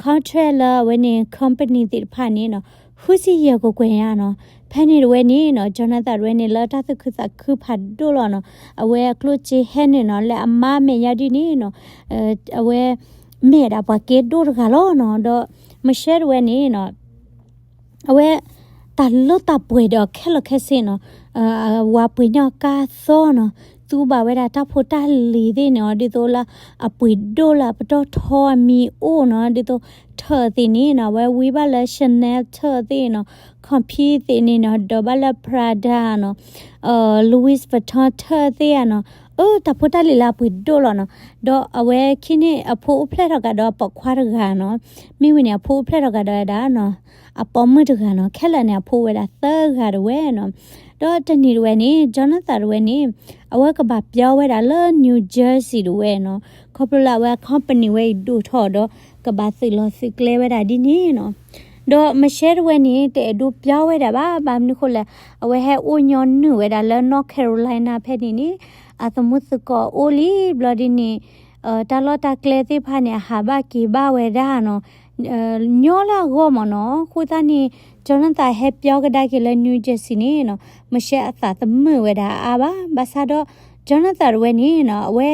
contract လၢအဝဲန့ၣ် company သ့ၣ်တဖၣ်န့ၣ်နီၤ ဃုဆံယဲၢ်ကကွဲၢ်ညါနီၤ. ဖဲန့ၣ်ဒၣ်ဝဲန့ၣ်နီၤ Jonathan ဒၣ်ဝဲန့ၣ် လၢတၢ်သူၣ်ခုသးခုဖးဒိၣ်လီၤနီၤ. အဝဲအကျိၣ်စ့ဟဲနုာ်နီၤ လၢအမါမဲာ်ညါဒ်န့ၣ်နီၤ အဝဲ မ့ၢ်ဝဲဒၣ်ပှၤကဲဒိၣ်တဂၤလီၤနီၤ. ဒီး Michelle ဒၣ်ဝဲန့ၣ်နီၤ အဝဲ တၢ်လၢတၢ်ပှဲၤဒီးခဲလၢာ်ခဲဆ့နီၤ ဝၤပှ့ၤန့ၢ်အီၤကါသီနီၤ သူဘၣ်ဝဲဒၣ်တၢ်ဖိတၢ်လံၤသ့ၣ်န့ၣ် ဒ်သိးလၢအပှ့ၤဒိၣ်လၢအပတီၢ်ထီအမံၤအိၣ်နီၤ ဒ်သိးထၢၣ်သ့ၣ်န့ၣ်နီၤ အဝဲဝံဘၣ်လၢ Chanel ထၢၣ်သ့ၣ်နီၤ ခီၣ်ဖံးသ့ၣ်န့ၣ်နီၤ ဒီးဘၣ်လၢ Prada နီၤ Louis Vuitton ထၢၣ်သ့ၣ်ဧါနီၤ အၢ တၢ်ဖိတၢ်လံၤလၢအပှ့ၤဒိၣ်လီၤနီၤ. ဒီးအဝဲခံန့ၣ် အဖိအိၣ်ဖျဲၣ်ထီၣ်ကဒီးအပိာ်ခွါတဂၤနီၤ မ့ၢ်ဝံၤန့ၣ် အဖိအိၣ်ဖျဲၣ်ထီၣ်ကဒီးဝဲဒၣ်နီၤ အပိာ်မုၣ်တဂၤနီၤ ခဲလၢာ်န့ၣ် အဖိအိၣ်ဝဲဒၣ်သၢဂၤဒၣ်ဝဲနီၤ. ဒီးတနံၤဒၣ်ဝဲန့ၣ် Jonathan ဒၣ်ဝဲန့ၣ် အဝဲကဘၣ်ပၠီဝဲဒၣ်လၢ New Jersey ဒၣ်ဝဲနီၤ ခီဖျိလၢအဝဲ company ဝဲအံၤဒိၣ်ထီၣ်ဒီး ကဘၣ်သုးလီၢ်သုးကျဲဝဲဒၣ်ဒ်န့ၣ်နီၤ. ဒီး Michelle ဒၣ်ဝဲန့ၣ် တအဲၣ်ဒိးပၠီဝဲဒၣ်ဘၣ် ဘၣ်မနုၤဃိလဲၣ် အဝဲဟဲအိၣ်ညီနုၢ်ဝဲဒၣ်လၢ North Carolina ဖဲန့ၣ်န့ၣ် အသမူသကိးအိၣ်လံဘျီဒ်န့ၣ် တၢ်လီၢ်တၢ်ကျဲသ့ၣ်တဖၣ်န့ၣ် အဟးဘၣ်က့ၤဘၣ်ဝဲဒၣ်နီၤ ညီလၢအဂီၢ်မ့ၢ်နီၤ. အဃိသတးန့ၣ် Jonathan ဟဲပၠီကဒါက့ၤလၢ New Jersey န့ၣ်နီၤ Michelle အသးတမုာ်ဝဲဒၣ်အါဘၣ်. ဘၣ်ဆၣ်ဒီး Jonathan ဒၣ်ဝဲန့ၣ်နီၤ အဝဲ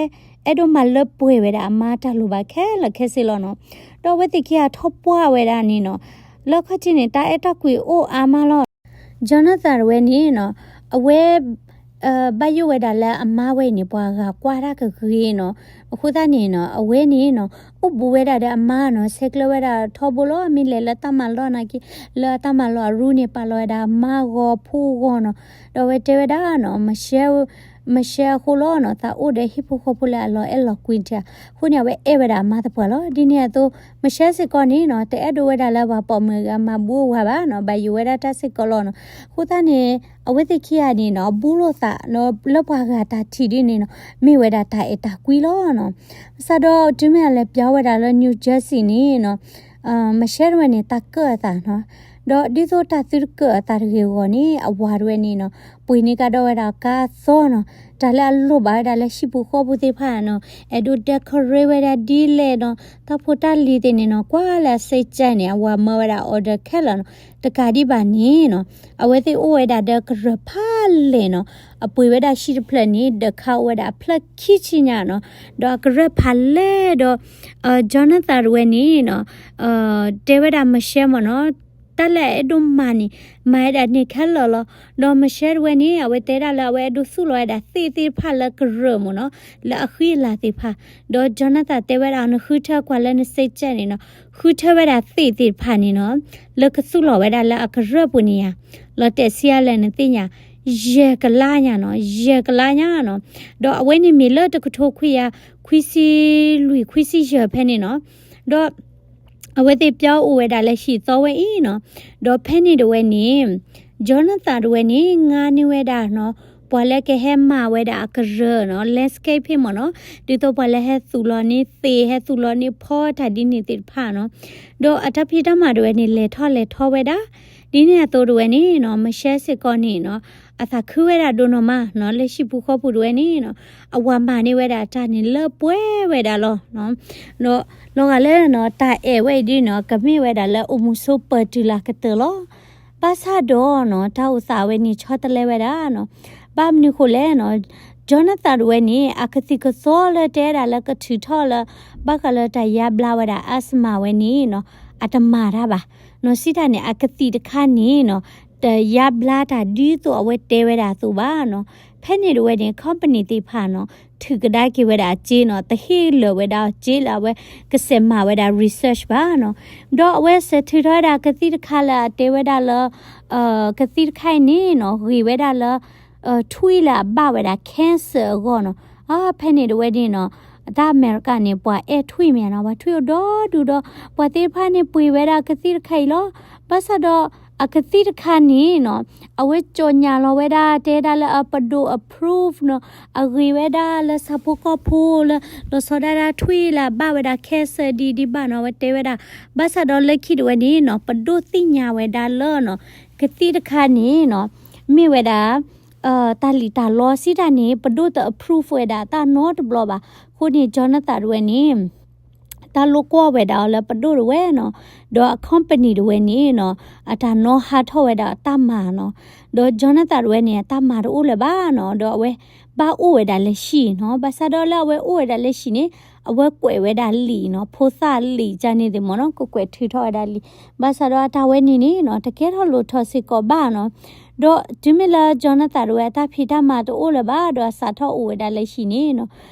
အဲၣ်ဒိးမၤလၢပှဲၤဝဲဒၣ်အမါတၢ်လိၣ်ဘၣ်ခဲလၢာ်ခဲဆ့လီၤနီၤ. ဒီးအဝဲသ့ၣ်ခံဂၤထီၣ်ပှၢ်ဝဲဒၣ်န့ၣ်နီၤ လၢခီၣ်ထံးန့ၣ် တၢ်အဲၣ်တၢ်ကွံအိၣ်အါမးလီၤ. Jonathan ဒၣ်ဝဲန့ၣ်နီၤ အဝဲ ဘၣ်ယိၣ်ဝဲဒၣ်လၢအမါဝဲအံၤန့ၣ် ပှၤဂၤကွၢ်တၢ်ကဂ့ၤနီၤ. အဃိသတးန့ၣ်နီၤ အဝဲန့ၣ်နီၤ အိၣ်ဘူးဝဲဒၣ်ဒီးအမါနီၤ ဆဲးကျၢဝဲဒၣ်ထီဘိလီၤ. မ့ၢ်လဲၤလၢတၢ်မၤလီၢ်နာ်က့ လၢအတၢ်မၤလီၢ်အရူန့ၣ် ပာ်လီၤဝဲဒၣ်မါဂီၤဖိဂီၤနီၤ. ဒီးအဝဲတဲဝဲဒၣ်နီၤ မရှဲအဃိလီၤနီၤ သးအိၣ်ဒီးဟံၣ်ဖိဃီဖိလၢအလီၤအဲၣ်လီၤကွံတၢ်. အဃိန့ၣ် အဝဲအဲၣ်ဝဲဒၣ်အမါသပှၢ်လီၤ. ဒ်န့ၣ်အသိး မရှဲစ့ၢ်ကီးန့ၣ်နီၤ တအဲၣ်ဒိးဝဲဒၣ်လၢပှၤပိာ်မုၣ်အဂၤမၤဘူၣ်အဝၤဘၣ်နီၤ ဘၣ်ယိၣ်ဝဲဒၣ်တၢ်စ့ၢ်ကီးလီၤနီၤ. အဃိသတးန့ၣ် အဝဲသ့ၣ်ခံဂၤန့ၣ်နီၤ အဘူၣ်လိာ်သးလၢပှၤဂၤတၢ်ထံၣ်ဒ်န့ၣ်နီၤ မ့ၢ်ဝဲဒၣ်တၢ်အဲၣ်တၢ်ကွံလီၤနီၤ. ဘၣ်ဆၣ်ဒီးတုၤမ့ၢ်အလဲၤပၠီဝဲဒၣ်လၢ New Jersey န့ၣ်နီၤ မရှဲတဝဲန့ၣ် တၢ်ကၢၣ်အသးနီၤ. ဒီးဒ်သိးတၢ်သုတကၢၣ်အသးတဂ့ၤအဂီၢ်န့ၣ် အဝၤတဝဲန့ၣ်နီၤ ပှ့ၤန့ၢ်ကဒီးဝဲဒၣ်ကါသီနီၤ. တၢ်လၢအလိၣ်ဘၣ်ဝဲဒၣ်လၢဟံၣ်ပူၤဃီပူၤသ့ၣ်တဖၣ်နီၤ အဲၣ်ဒိးဒဲကရၢဝဲဒၣ်ဒ်လဲၣ်နီၤ တၢ်ဖိတၢ်လံၤသ့ၣ်န့ၣ်နီၤ ကွၢ်လၢအစ့ကဲန့ၣ် အဝၤမၢဝဲဒၣ် order ခဲလၢာ်နီၤ. တကးဒံးဘၣ်န့ၣ်နီၤ အဝဲသ့ၣ်အိၣ်ဝဲဒၣ်ဒီးကရၢၢ်ဖးလဲၢ်နီၤ အပှ့ၤဝဲဒၣ်ဟံၣ်တဖျၢၣ်န့ၣ် ဒီးခးအိၣ်ဝဲဒၣ်အဖျၢၣ်ခံဆံညါနီၤ. ဒီးအကရၢၢ်ဖးလဲၢ်ဒီး Jonathan တဝဲန့ၣ်နီၤ တဲဝဲဒၣ်မရှဲမ့ၢ်နီၤ တၢ်လၢအအဲၣ်ဒိးမၤန့ၣ် မၤဝဲဒၣ်န့ၣ်ခဲလၢာ်လီၤ. ဒီးမရှဲတဝဲန့ၣ် အဝဲတဲဒၣ်လၢအဝဲအဲၣ်ဒိးသူၣ်လီၤဝဲဒၣ်သ့ၣ်သ့ၣ်တဖၣ်လၢကရၢၢ်မ့ၢ်နီၤ လၢအဃံအလၤသ့ၣ်တဖၣ်. ဒီး Jonathan တဲဝဲဒၣ် နဃုထၢကွၢ်လၢနစ့ကဲန့ၣ်နီၤ ဃုထၢဝဲဒၣ်သ့ၣ်သ့ၣ်တဖၣ်န့ၣ်နီၤ လၢကသူၣ်လီၤဝဲဒၣ်လၢအကရၢၢ်ပူၤန့ၣ်ယါ လီၤတဲာ်ဆံးအါလဲၣ်နသ့ၣ်ညါ ယဲၢ်ကလါညါနီၤ ယဲၢ်ကလါညါနီၤ. ဒီးအဝဲန့ၣ်မ့ၢ်လၢတကထိခွံကယၤ ခွံဆံလွံၢ် ခွံဆံယဲၢ်ဖဲန့ၣ်နီၤ. ဒီး အဝဲသ့ၣ်ပၠီအိၣ်ဝဲဒၣ်လၢဟံၣ်သီဝဲအံၤနီၤ. ဒီးဖဲန့ၣ်တဝဲန့ၣ် Jonathan တဝဲန့ၣ် ငါန့ၢ်ဝဲဒၣ်နီၤ ပှၤလၢကဟဲမၤဝဲဒၣ်အကရၢၢ်နီၤ landscape ဖဲမ့ၢ်နီၤ ဒ်သိးပှၤလၢဟဲသူၣ်လီၤန့ၢ်သ့ၣ် ဟဲသူၣ်လီၤန့ၢ်ဖီတၢ်ဒ်န့ၣ်သ့ၣ်တဖၣ်နီၤ. ဒီးအတၢ်ဖံးတၢ်မၤတဝဲန့ၣ် လဲၤထီၣ်လဲၤထီဝဲဒၣ် ဒ်န့ၣ်အသိးတဝဲန့ၣ်နီၤ မရှဲစ့ၢ်ကီးန့ၣ်နီၤ အသးခုဝဲဒၣ်ဒိၣ်နီၢ်မးနီၤ လၢဟံၣ်ပူၤဃီပူၤတဝဲန့ၣ်နီၤ အဝၤမၤန့ၢ်ဝဲဒၣ်တၢ်န့ၣ်လၢပှဲၤဝဲဒၣ်လီၤ. ဒီးလီၤဂာ်လၢနီၤ တၢ်အဲၣ်ဝဲအံၤဒ်နီၤ ကမ့ၢ်ဝဲဒၣ်လၢအိၣ်မူဆိပၢၤတုၤလၢကတၢၢ်လီၤ. ဘၣ်ဆၣ်ဒီးနီၤ တၢ်အိၣ်သးဝဲန့ၣ်ဆီတလဲဝဲဒၣ်နီၤ. ဘၣ်မနုၤဃိလဲၣ်နီၤ Jonathan တဝဲန့ၣ် အကသံၣ်ကသီလၢတဲဒၣ်လၢကထုးထီၣ်လၢ ဘၣ်ဃးလၢတၢ်ယါဘျါဝဲဒၣ် asthma ဝဲန့ၣ်နီၤ အတမၤတၢ်ဘၣ်နီၤ. စံးတၢ်န့ၣ် အကသံၣ်တခါန့ၣ်နီၤ တယါဘျါတၢ်ဒ်သိးအဝဲတဲဝဲဒၣ်အသိးဘၣ်နီၤ. ဖဲန့ၣ်တဝဲန့ၣ် company သ့ၣ်တဖၣ်နီၤ ထုးကဒါက့ၤဝဲဒၣ်အစ့နီၤ တဟ့ၣ်လၢာ်ဝဲဒၣ်အီၤစ့လၢအဝဲကစဲးမၤဝဲဒၣ် research ဘၣ်နီၤ. ဒီးအဝဲစဲးထုးထီၣ်ဝဲဒၣ်ကသံၣ်တခါလၢအတဲဝဲဒၣ်လၢ ကသံၣ်တခါအံၤန့ၣ်နီၤ ဂ့ၤဝဲဒၣ်လၢ ထွံၣ်လၢအဘၣ်ဝဲဒၣ် cancer အဂီၢ်နီၤ. အဖဲန့ၣ်တဝဲန့ၣ်နီၤ တၢ်အမဲရကၤန့ၣ် ပှၤအဲၣ်ထွံၣ်မ့ၢ်နီၤ ပှၤထွံၣ်အိၣ်ဒီဒူၣ်ဒီး ပှၤသ့ၣ်တဖၣ်န့ၣ်ပှ့ၤဝဲဒၣ်ကသံၣ်တခါအံၤလီၤ. ဘၣ်ဆၣ်ဒီး အကသံၣ်တခါန့ၣ်နီၤ အဝဲကၠီၣ်ညါလီၤဝဲဒၣ် တဲဒၣ်လၢအပဒိၣ် approve နီၤ အဂ့ၤဝဲဒၣ်လၢဆၣ်ဖိကီၢ်ဖိလၢ လီၤဆီဒၣ်တၢ်ထွံၣ်လၢအဘၣ်ဝဲဒၣ် cancer ဒ်ဒ်ဘၣ်နီၤ အဝဲတဲဝဲဒၣ်. ဘၣ်ဆၣ်ဒီးလၢခံတဝဲန့ၣ်နီၤ ပဒိၣ်သ့ၣ်ညါဝဲဒၣ်လၢနီၤ ကသံၣ်တခါန့ၣ်နီၤ မ့ၢ်ဝဲဒၣ် တၢ်လံၣ်တၢ်လီစံးတၢ်န့ၣ် ပဒိၣ်တ approve ဝဲဒၣ်တၢ်နီတဘျီဘၣ်. အဃိန့ၣ် Jonathan တဝဲန့ၣ် တၢ်လိာ်ကွီၢ်ဝဲဒၣ်အီၤလၢပဒိၣ်တဝဲနီၤ, ဒီးအ company တဝဲန့ၣ်နီၤ အတၢ်နီဟးထီၣ်ဝဲဒၣ်တၢ်မၤနီၤ, ဒီး Jonathan တဝဲန့ၣ် အတၢ်မၤတအိၣ်လၢၤဘၣ်နီၤ, ဒီးအဝဲဘၣ်အိၣ်ဝဲဒၣ်လၢဟံၣ်နီၤ, ဘၣ်ဆၣ်ဒီးလၢအဝဲအိၣ်ဝဲဒၣ်လၢဟံၣ်န့ၣ် အဝဲကွဲးဝဲဒၣ်လံာ်နီၤ, ဖိသၣ်လံာ်ကန့ၣ်သ့ၣ်မ့ၢ်နီၤ, ကကွဲးထုးထီၣ်ဝဲဒၣ်လံာ်, ဘၣ်ဆၣ်ဒီးအတၢ်ဝဲန့ၣ်န့ၣ်နီၤ တကဲထီၣ်လိၣ်ထီၣ်စ့ၢ်ကီးဘၣ်နီၤ, ဒီးတုၤမ့ၢ်လၢ Jonathan တဝဲအတၢ်ဖံးတၢ်မၤတအိၣ်လၢၤဘၣ် ဒီးအစးထီၣ်အိၣ်ဝဲဒၣ်လၢဟံၣ်န့ၣ်နီၤ,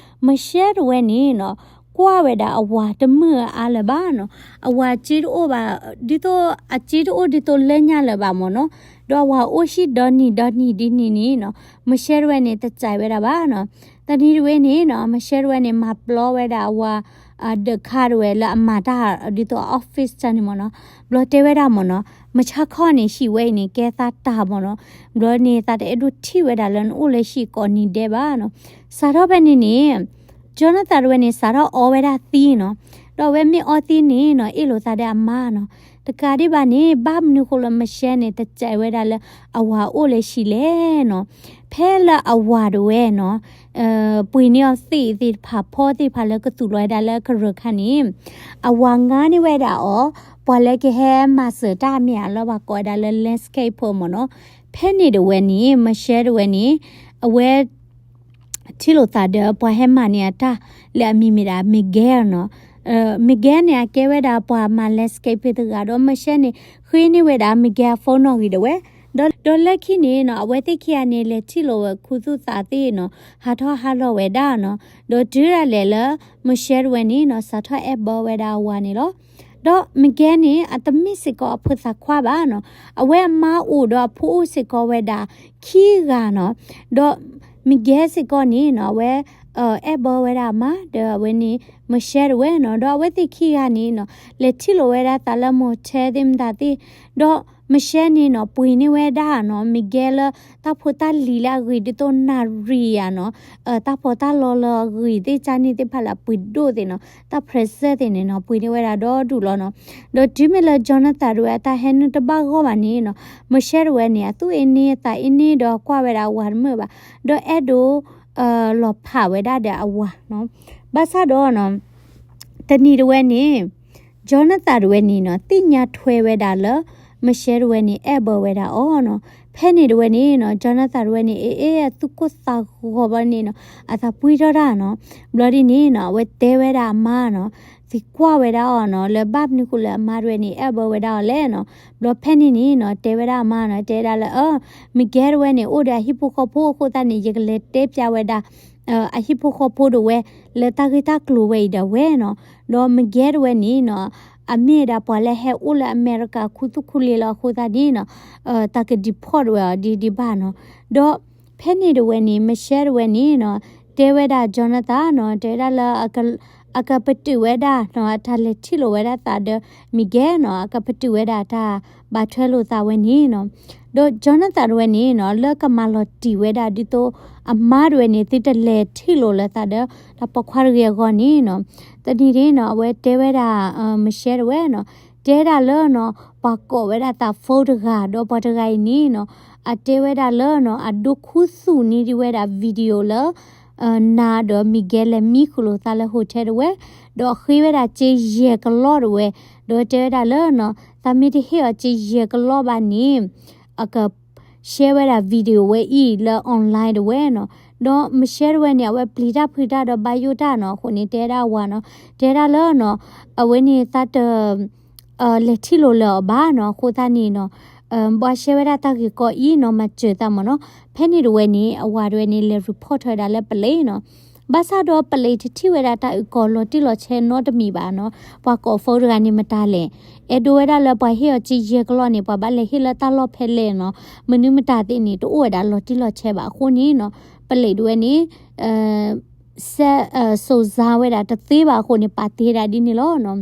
Michelle တဝဲန့ၣ်နီၤ ကွၢ်ဝဲဒၣ်အဝၤတမုာ်အါလၢၤဘၣ်နီၤ, အဝၤစ့တအိၣ်ဘၣ်, ဒ်သိးအစ့တအိၣ်ဒ်သိးလၢညါလၢၤဘၣ်မ့ၢ်နီၤ, ဒီးအဝၤအိၣ်ဟံၣ်ဒီနံၤဒီနံၤဒ်န့ၣ်န့ၣ်နီၤ, Michelle တဝဲန့ၣ် တစဲးဝဲဒၣ်ဘၣ်နီၤ, တနံၤတဝဲန့ၣ်နီၤ Michelle တဝဲန့ၣ် မၤပျီဝဲဒၣ်အဝၤ ဒီးခါတဝဲလၢအမၤတၢ်ဒ်သိး office တၢ်န့ၣ်မ့ၢ်နီၤ, ဘျီတဲဝဲဒၣ်မ့ၢ်နီၤ, မုၢ်ဆါခီန့ၣ် ဟံၣ်ဝဲအံၤန့ၣ် ကဲသးတၢ်မ့ၢ်နီၤ, ဘျီန့ၣ် သးတအဲၣ်ဒိးထံၣ်ဝဲဒၣ်လၢနအိၣ်လၢဟံၣ်ကိးနံၤဒဲးဘၣ်နီၤ, စးထီၣ်ဖဲန့ၣ်န့ၣ် Jonathan တဝဲန့ၣ် စးထီၣ်အီဝဲဒၣ်သံးနီၤ, ဒီးအဝဲမ့ၢ်အီသံးန့ၣ်နီၤ အ့ၣ်လိာ်သးဒီးအမါနီၤ, တကးဒံးဘၣ်န့ၣ် ဘၣ်မနုၤဃိလၢ Michelle န့ၣ် တစဲးဝဲဒၣ်လၢအဝၤအိၣ်လၢဟံၣ်လဲၣ်နီၤ, ဖဲလၢအဝၤတဝဲနီၤ ပှ့ၤန့ၢ်အီၤသ့ၣ်သ့ၣ်တဖၣ် ဖီသ့ၣ်တဖၣ်လၢကသူၣ်လီၤဝဲဒၣ်လၢကရၢၢ်ခါန့ၣ် အဝၤငါန့ၢ်ဝဲဒၣ်အီၤ ပှၤလၢကဟဲမၤစၢၤတၢ်မ့ၢ်အလီၢ်ဘၣ်ကိးဝဲဒၣ်လၢ landscaper မ့ၢ်နီၤ, ဖဲန့ၣ်တဝဲန့ၣ် Michelle တဝဲန့ၣ် အဝဲ ထံၣ်လိာ်သးဒီးပှၤဟဲမၤန့ၢ်အတၢ်လၢအမံၤမ့ၢ်ဒၣ် Miguel နီၤ, Miguel န့ၣ် အကဲဝဲဒၣ်ပှၤမၤ landscape တဂၤဒီး Michelle န့ၣ် ဃ့န့ၢ်ဝဲဒၣ် Miguel အ phone နီၣ်ဂံၢ်ဒၣ်ဝဲ ဒီးလၢခံန့ၣ်နီၤ အဝဲသ့ၣ်ခံဂၤန့ၣ် လဲၤထံၣ်လိာ်ဝဲခူသူၣ်သးသ့ၣ်နီၤ ဟးထီၣ်ဟးလီၤဝဲဒၣ်နီၤ. ဒီးတုၤဒၣ်လဲာ်လၢ Michelle တဝဲန့ၣ်နီၤ စးထီၣ်အဲၣ်ဘၢဝဲဒၣ်အဝၤန့ၣ်လီၤ. ဒီး Miguel န့ၣ် အတမ့ၢ်စ့ၢ်ကီးအဖိသၣ်ခွါဘၣ်နီၤ, အဝဲအမါအိၣ်ဒီးအဖိအိၣ်စ့ၢ်ကီးဝဲဒၣ်ခံဂၤနီၤ. ဒီး Miguel စ့ၢ်ကီးန့ၣ်နီၤ အဝဲ အဲၣ်ဘၢဝဲဒၣ်အမါ ဒီးအဝဲန့ၣ် Michelle တဝဲနီၤ. ဒီးအဝဲသ့ၣ်ခံဂၤန့ၣ်နီၤ လဲၤထံၣ်လိာ်ဝဲဒၣ်သးလၢ motel သ့ၣ်မတၤသ့ၣ်, ဒီး Michelle န့ၣ်နီၤ ပှ့ၤန့ၢ်ဝဲဒၣ်နီၤ Miguel လၢတၢ်ဖိတၢ်လံၤလၢအဂ့ၤဒ်သိး နၣ်ရံၣ်ဧါနီၤ, တၢ်ပီးတၢ်လီလၢအဂ့ၤသ့ၣ် ကၢ်န့ၣ်သ့ၣ်တဖၣ်လၢအပှ့ၤဒိၣ်သ့ၣ်နီၤ, တၢ် present သ့ၣ်န့ၣ်နီၤ ပှ့ၤန့ၢ်ဝဲဒၣ်ဒီဒူၣ်လီၤနီၤ. ဒီးတုၤမ့ၢ်လၢ Jonathan တဝဲအတၢ်ဟဲနုာ်တဘၣ်ဂီၢ်ဘၣ်န့ၣ်နီၤ Michelle တဝဲန့ၣ် အသူၣ်အ့န့ အသးအ့န့ ဒီးကွၢ်ဝဲဒၣ်အဝၤတမုာ်ဘၣ်, ဒီးအဲၣ်ဒိး လီၤဖးဝဲဒၣ်ဒီးအဝၤနီၤ. ဘၣ်ဆၣ်ဒီးနီၤ တနံၤတဝဲန့ၣ် Jonathan တဝဲန့ၣ်နီၤ သ့ၣ်ညါထွဲဝဲဒၣ်လၢ Michelle တဝဲန့ၣ် အဲၣ်ဘၢဝဲဒၣ်အီၤနီၤ. ဖဲန့ၣ်တဝဲန့ၣ်နီၤ Jonathan တဝဲန့ၣ် အ့ၣ်အ့ၣ် အသူၣ်ကိၢ်သးဂီၤဘၣ်န့ၣ်နီၤ အသးပှံၢ်ထီၣ်တၢ်နီၤ. ဘျီဒ်န့ၣ်နီၤ အဝဲတဲဝဲဒၣ်အမါနီၤ သံကွၢ်ဝဲဒၣ်အီၤနီၤ လၢဘၣ်မနုၤဃိလၢအမါတဝဲန့ၣ် အဲၣ်ဘၢဝဲဒၣ်အီၤလဲၣ်နီၤ. ဘျီဖဲန့ၣ်န့ၣ်နီၤ တဲဝဲဒၣ်အမါနီၤ တဲဒၣ်လၢ အၢ Miguel တဝဲန့ၣ် အိၣ်ဒီးအဟံၣ်ဖိဃီဖိအဃိသတးန့ၣ် ယကလဲၤတဲပျးဝဲဒၣ် အဟံၣ်ဖိဃီဖိတဝဲ လၢတၢ်ဂ့ၢ်တၢ်ကျိၤဝဲအံၤဒၣ်ဝဲနီၤ. ဒီး Miguel တဝဲန့ၣ်နီၤ အမ့ၢ်ဒၣ်ပှၤလၢဟဲအိၣ်လၢအမဲရကၤခူသူၣ်ခူလ့လီၤအဃိသတးန့ၣ်နီၤ တၢ်က deport ဝဲအီၤဒ်ဒ်ဘၣ်နီၤ. ဒီးဖဲန့ၣ်တဝဲန့ၣ် Michelle တဝဲန့ၣ်နီၤ တဲဝဲဒၣ် Jonathan နီၤ တဲဝဲဒၣ်လၢ အကပတုာ်ဝဲဒၣ်နီၤ အတၢ်လဲၤထံၣ်လိာ်ဝဲဒၣ်သးဒီး Miguel နီၤ အကပတုာ်ဝဲဒၣ်တၢ်ဘၣ်ထွဲလိာ်သးဝဲန့ၣ်နီၤ. ဒီး Jonathan တဝဲန့ၣ်နီၤ လၢကမၤလီၤတံၢ်ဝဲဒၣ်ဒ်သိး အမါတဝဲန့ၣ် သုတလဲၤထံၣ်လိာ်လၢသးဒီး တၢ်ပိာ်ခွါတဂ့ၤအဂီၢ်န့ၣ်နီၤ တနံၤန့ၣ်နီၤ အဝဲတဲဝဲဒၣ် Michelle တဝဲနီၤ တဲဒၣ်လၢနီၤ ပှၤကိးဝဲဒၣ်သး phone တဂၤ ဒီးပှၤတဂၤအံၤန့ၣ်နီၤ အတဲဝဲဒၣ်လၢနီၤ အဒိခူသူၣ်န့ၢ်ဒံးဝဲဒၣ် video လၢ နၤဒီး Miguel လဲၤမံဃုာ်လိာ်သးလၢ hotel တဝဲ ဒီးအဃ့ဝဲဒၣ်စ့ယဲၢ်ကလီၢ်တဝဲ ဒီးတဲဝဲဒၣ်လၢနီၤ သးမ့ၢ်တဟ့ၣ်အီၤစ့ယဲၢ်ကလီၢ်ဘၣ်န့ၣ် အက share ဝဲဒၣ် video ဝဲအံၤလၢ online တဝဲနီၤ. ဒီး Michelle တဝဲန့ၣ် အဝဲပျံၤတၢ်ဖုးတၢ်ဒီးဘၣ်ယိၣ်တၢ်နီၤ အဃိန့ၣ် တဲဒၣ်အဝၤနီၤ တဲဒၣ်လၢနီၤ အဝဲန့ၣ်သးတ လဲၤထံၣ်လိာ်လၢအီၤဘၣ်နီၤ အဃိသတးန့ၣ်နီၤ ဘၣ် share ဝဲဒၣ်တၢ်ဂ့ၢ်ကီအံၤနီၤ မၤစၢၤသးမ့ၢ်နီၤ. ဖဲန့ၣ်တဝဲန့ၣ် အဝၤတဝဲန့ၣ် လဲၤ report ထီၣ်ဝဲဒၣ်လၢ police နီၤ. ဘၣ်ဆၣ်ဒီး police တထံၣ်ဝဲဒၣ်တၢ်အုၣ်ကီၤလီၤတံၢ်လီၤဆဲးနီတမံၤဘၣ်နီၤ. ပှၤကိး phone တဂၤန့ၣ်မတၤလဲၣ်, အဲၣ်ဒိးဝဲဒၣ်လၢပှၤဟ့ၣ်အီၤစ့ယဲၢ်ကလီၢ်န့ၣ် ပှၤဘၣ်လဲၤဟ့ၣ်လၢတၢ်လီၢ်ဖဲလဲၣ်နီၤ. မနုၤမတၤသ့ၣ်န့ၣ် တအိၣ်ဝဲဒၣ်လီၤတံၢ်လီၤဆဲးဘၣ်အဃိန့ၣ်နီၤ police တဝဲန့ၣ် စဲး စုံစမ်း ဝဲဒၣ်တသ့ဘၣ်အဃိန့ၣ် ပာ်တ့ၢ်ဒၣ်ဒ်န့ၣ်လီၤနီၤ.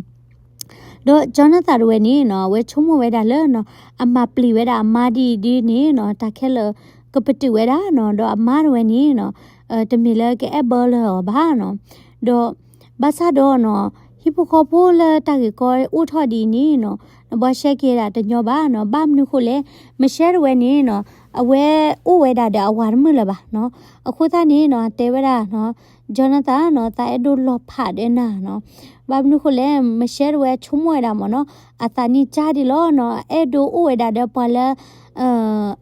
ဒီး Jonathan တဝဲန့ၣ်နီၤ အဝဲဆိကမိၣ်ဝဲဒၣ်လၢနီၤ အမၤပျံၤဝဲဒၣ်အမါဒ်အံၤဒ်န့ၣ်နီၤ တၢ်ခဲလၢာ်ကပတုာ်ဝဲဒၣ်နီၤ ဒီးအမါတဝဲန့ၣ်နီၤ တမ့ၢ်လၢကအဲၣ်ဘၢလၢအီၤဘၣ်နီၤ. ဒီးဘၣ်ဆၣ်ဒီးနီၤ ဟံၣ်ဖိဃီဖိလၢတၢ်ဂ့ၢ်ကီအိၣ်ထီၣ်ဒ်အံၤန့ၣ်နီၤ နဘှါရှဲက့ၤဒၣ်တညီဘၣ်နီၤ. ဘၣ်မနုၤဃိလဲၣ် Michelle တဝဲန့ၣ်နီၤ အဝဲအိၣ်ဝဲဒၣ်ဒီးအဝၤတမုာ်လၢၤဘၣ်နီၤ. အဃိသတးန့ၣ်နီၤ တဲဝဲဒၣ်နီၤ Jonathan နီၤ သးအဲၣ်ဒိးလီၤဖးဒီးနၤနီၤ. ဘၣ်မနုၤဃိလဲၣ် Michelle တဝဲဆိကမိၣ်ဝဲဒၣ်မ့ၢ်နီၤ အသးနံၣ်ကၢ်ဒံးလီၤနီၤ အဲၣ်ဒိးအိၣ်ဝဲဒၣ်ဒီးပှၤလၢ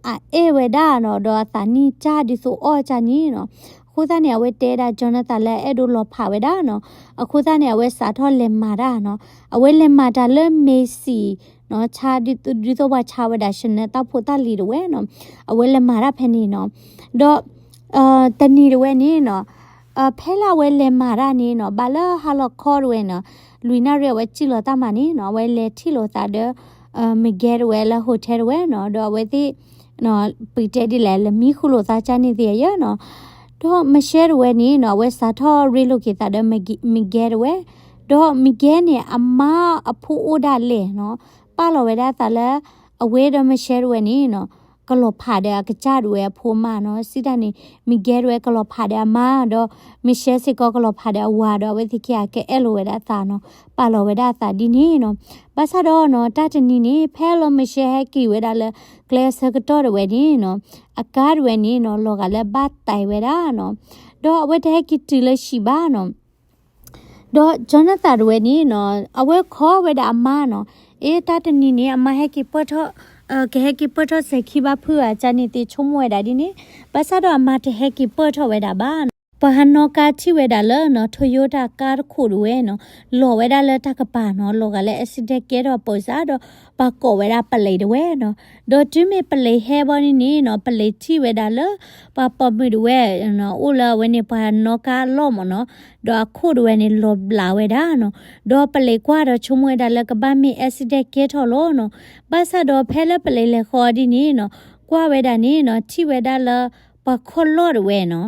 အအဲၣ်ဝဲဒၣ်နီၤ ဒီးအသးနံၣ်ကၢ်ဒ်သိးအီၣ်ကၢ်န့ၣ်နီၤ. အဃိသတးန့ၣ် အဝဲတဲဒၣ် Jonathan လၢအဲၣ်ဒိးလီၤဖးဝဲဒၣ်နီၤ. အဃိသတးန့ၣ် အဝဲစးထီၣ်လဲၤမၤတၢ်နီၤ. အဝဲလဲၤမၤတၢ်လၢ Macy's နီၤ ဆါဒ်သိးပှၤဆါဝဲဒၣ် Chanel တၢ်ဖိတၢ်လံၤတဝဲနီၤ. အဝဲလဲၤမၤတၢ်ဖဲန့ၣ်နီၤ. ဒီး တနံၤတဝဲန့ၣ်နီၤ ဖဲလၢအဝဲလဲၤမၤတၢ်န့ၣ်နီၤ ဘၣ်လၢဟါလီၤခီတဝဲနီၤ လွံၢ်နၣ်ရံၣ်အဝဲစံၣ်လီၤတၢ်မၤန့ၣ်နီၤ အဝဲလဲၤထံၣ်လိာ်သးဒီး Miguel တဝဲလၢ hotel တဝဲနီၤ ဒီးအဝဲသ့ၣ် ပတဲဒ်လဲၣ် လဲၤမံဃုာ်လိာ်သးကၢ်န့ၣ်သ့ၣ်ယဲနီၤ. ဒီး Michelle တဝဲန့ၣ်နီၤ အဝဲစးထီၣ်ရ့လိာ်က့ၤသးဒီး Miguel တဝဲ ဒီး Miguel န့ၣ် အမါအဖိအိၣ်ဒၣ်လဲာ်နီၤ ပာ်လီၤဝဲဒၣ်သးလၢ အဝဲဒီး Michelle တဝဲန့ၣ်နီၤ ကလီၤဖးဒီးအကစၢ်ဒၣ်ဝဲအဖိမါနီၤ. စံးတၢ်န့ၣ် Miguel တဝဲကလီၤဖးဒီးအမါ ဒီး Michelle စ့ၢ်ကီးကလီၤဖးဒီးအဝၤဒီး အဝဲသ့ၣ်ခံဂၤကအဲၣ်လိာ်ဝဲဒၣ်အသးနီၤ ပာ်လီၤဝဲဒၣ်အသးဒ်န့ၣ်နီၤ. ဘၣ်ဆၣ်ဒီးနီၤ တၢ်တနံၤန့ၣ် ဖဲလၢ Michelle ဟဲက့ၤဝဲဒၣ်လၢ ကျဲအဆၢကတီၢ်တဝဲန့ၣ်နီၤ အကါတဝဲန့ၣ်နီၤ လီၤဂာ်လၢဘၣ်တဲာ်ဝဲဒၣ်နီၤ ဒီးအဝဲတဟဲက့ၤတုၤလၢဟံၣ်ဘၣ်နီၤ. ဒီး Jonathan တဝဲန့ၣ်နီၤ အဝဲခိးဝဲဒၣ်အမါနီၤ အ့ တၢ်တနံၤန့ၣ် အမါဟဲက့ၤပၢၢ်ထီၣ် ကဟဲက့ၤပၢၢ်ထီၣ်စဲၤခံဘၣ်ဖုးဧါ ကၢ်န့ၣ်သ့ၣ်ဆိကမိၣ်ဝဲဒၣ်ဒ်န့ၣ် ဘၣ်ဆၣ်ဒီးအမါတဟဲက့ၤပၢၢ်ထီၣ်ဝဲဒၣ်ဘၣ်နီၤ. ပှၤဟးနီၣ်ကါထံၣ်ဝဲဒၣ်လၢနီၤ Toyota ကါတခိၣ်တဝဲနီၤ လီၤဝဲဒၣ်လၢတၢ်ကပၤနီၤ လီၤဂာ်လၢ accident ကဲထီၣ်အပိစၢ်ဒီး ပှၤကိးဝဲဒၣ်ပလံးတဝဲနီၤ. ဒီးတုၤမ့ၢ်ပလံးဟဲဘီန့ၣ်န့ၣ်နီၤ ပလံးထံၣ်ဝဲဒၣ်လၢ ပှၤပိာ်မုၣ်တဝဲနီၤ အိၣ်လၢအဝဲန့ၣ်ပှၤနီၣ်ကါအလီၢ်မ့ၢ်နီၤ ဒီးအခိၣ်တဝဲန့ၣ်လီၤဘျးဝဲဒၣ်နီၤ. ဒီးပလံးကွၢ်ဒီးဆိကမိၣ်ဝဲဒၣ်လၢကဘၣ်မ့ၢ် accident ကဲထီၣ်လီၤနီၤ. ဘၣ်ဆၣ်ဒီးဖဲလၢပလံးလဲၤဃီဒ်န့ၣ်နီၤ ကွၢ်ဝဲဒၣ်န့ၣ်နီၤ ထံၣ်ဝဲဒၣ်လၢ ပှၤခီၣ်လီၢ်တဝဲနီၤ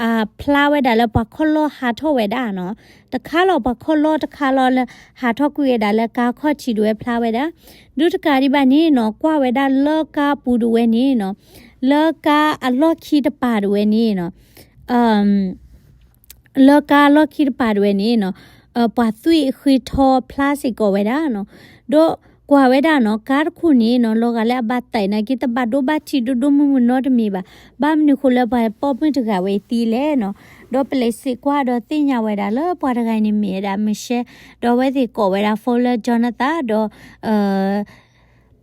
အဖျါဝဲဒၣ်လၢပှၤခီၣ်လီၢ်ဟးထီၣ်ဝဲဒၣ်နီၤ. တခါလီၤ ပှၤခီၣ်လီၢ်တခါလီၤလၢ ဟးထီၣ်ကွံာ်ဝဲဒၣ်လၢကါခီၣ်ထံးတဝဲဖျါဝဲဒၣ်. ဒုးတကးဒံးဘၣ်န့ၣ်နီၤ ကွၢ်ဝဲဒၣ်လၢကါပူၤတဝဲန့ၣ်နီၤ လၢကါအလီၢ်ခံတပၤတဝဲန့ၣ်နီၤ လၢကါအလီၢ်ခံတပၤတဝဲန့ၣ်နီၤ ပှၤသွံၣ်ဃ့ထီဖျါစ့ၢ်ကီးဝဲဒၣ်နီၤ. ဒီးကွၢ်ဝဲဒၣ်နီၤ ကါတခိၣ်န့ၣ်နီၤ လီၤဂာ်လၢအဘၣ်သးနာ်က့ တဘၣ်ဒိဘၣ်ထံးဒိၣ်ဒိၣ်မုၢ်မုၢ်နီတမံၤဘၣ်. ဘၣ်မနုၤဃိလၢပှၤပိာ်မုၣ်တဂၤဝဲအံၤသံလဲၣ်နီၤ. ဒီးပလံးစံးကွၢ်ဒီးသ့ၣ်ညါဝဲဒၣ်လၢပှၤတဂၤအံၤန့ၣ်မ့ၢ်ဝဲဒၣ် Michelle ဒီးအဝဲသ့ၣ်ကိးဝဲဒၣ် phone လၢ Jonathan ဒီး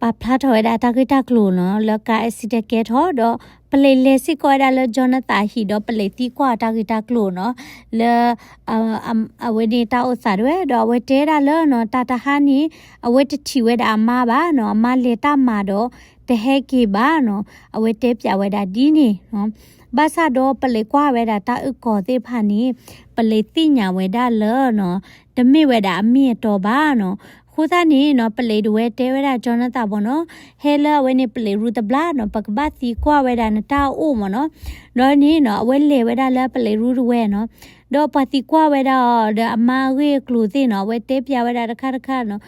ပာ်ဖျါထီၣ်ဝဲဒၣ်တၢ်ဂ့ၢ်တၢ်ကျိၤနီၤ လၢကါ accident ကဲထီၣ်ဒီး ပလံးလဲၤစ့ၢ်ကီးဝဲဒၣ်လၢ Jonathan အဟံၣ်ဒီးပလံးသံကွၢ်တၢ်ဂ့ၢ်တၢ်ကျိၤနီၤ လၢ အဝဲန့ၣ်တၢ်အိၣ်သးတဝဲ ဒီးအဝဲတဲဒၣ်လၢနီၤ တၢ်တဟါန့ၣ် အဝဲတထံၣ်ဝဲဒၣ်အမါဘၣ်နီၤ အမါလဲၤတၢ်မၤဒီး တဟဲက့ၤဘၣ်နီၤ အဝဲတဲပျးဝဲဒၣ်ဒ်န့ၣ်နီၤ. ဘၣ်ဆၣ်ဒီးပလံးကွၢ်ဝဲဒၣ်တၢ်အုၣ်ကီၤသ့ၣ်တဖၣ်န့ၣ် ပလံးသ့ၣ်ညါဝဲဒၣ်လၢနီၤ တမ့ၢ်ဝဲဒၣ်အမ့ၢ်အတီဘၣ်နီၤ. အဃိသတးန့ၣ်နီၤ ပလံးတဝဲတဲဝဲဒၣ် Jonathan ဘၣ်နီၤ ဟဲလၢအဝဲန့ၣ်ပလံးရူတဘျီနီၤ ပကဘၣ်သံကွၢ်ဝဲဒၣ်နတၢ်အိၣ်မ့ၢ်နီၤ. ဒီးန့ၣ်နီၤ အဝဲလဲၤဝဲဒၣ်လၢပလံးရူတဝဲနီၤ ဒီးပှၤသံကွၢ်ဝဲဒၣ်အီၤဒီးအမါအဂ့ၢ်အကျိၤသ့ၣ်နီၤ အဝဲတဲပျးဝဲဒၣ်တခါတခါနီၤ.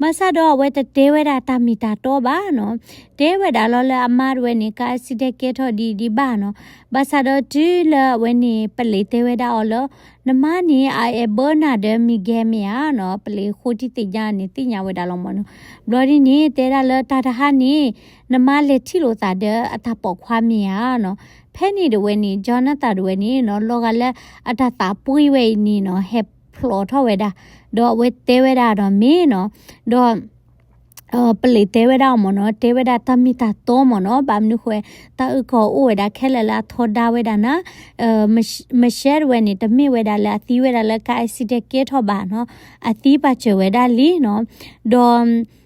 ဘၣ်ဆၣ်ဒီးအဝဲတတဲဝဲဒၣ်တၢ်မ့ၢ်တၢ်တီဘၣ်နီၤ. တဲဝဲဒၣ်လီၤလၢအမါတဝဲန့ၣ် ကါ accident ကဲထီၣ်ဒ်ဒ်ဘၣ်နီၤ. ဘၣ်ဆၣ်ဒီးတုၤလၢအဝဲန့ၣ် ပလံးတဲဝဲဒၣ်အီၤလၢ နမါန့ၣ် အအဲၣ်ဘၢနၤဒီး Miguel မ့ၢ်ဧါနီၤ. ပလံးဃိထံသ့ၣ်ညါန့ၣ် သ့ၣ်ညါဝဲဒၣ်လီၤမ့ၢ်နီၤ. ဘျီဒ်န့ၣ် တဲဒၣ်လၢတၢ်တဟါန့ၣ် နမါလဲၤထံၣ်လိာ်သးဒီးအတၢ်ပိာ်ခွါမ့ၢ်ဧါနီၤ. ဖဲန့ၣ်တဝဲန့ၣ် Jonathan တဝဲန့ၣ်နီၤ လီၤဂာ်လၢအတၢ်သးပှ့ၤဝဲအံၤန့ၣ်နီၤ ဟဲဖျိးထီၣ်ဝဲဒၣ် ဒီးအဝဲတဲဝဲဒၣ်ဒီးမ့ၢ်နီၤ ဒီး ပလံးတဲဝဲဒၣ်အီၤမ့ၢ်နီၤ တဲဝဲဒၣ်တၢ်မ့ၢ်တၢ်တီမ့ၢ်နီၤ ဘၣ်မနုၤဃိ တၢ်အုၣ်ကီၤအိၣ်ဝဲဒၣ်ခဲလၢာ်လၢအထီဒါဝဲဒၣ်နၤ Michelle တဝဲန့ၣ် တမ့ၢ်ဝဲဒၣ်လၢအသံဝဲဒၣ်လၢကါ accident ကဲထီၣ်ဘၣ်နီၤ အသံပာ်စၢၤဝဲဒၣ်လံနီၤ ဒီး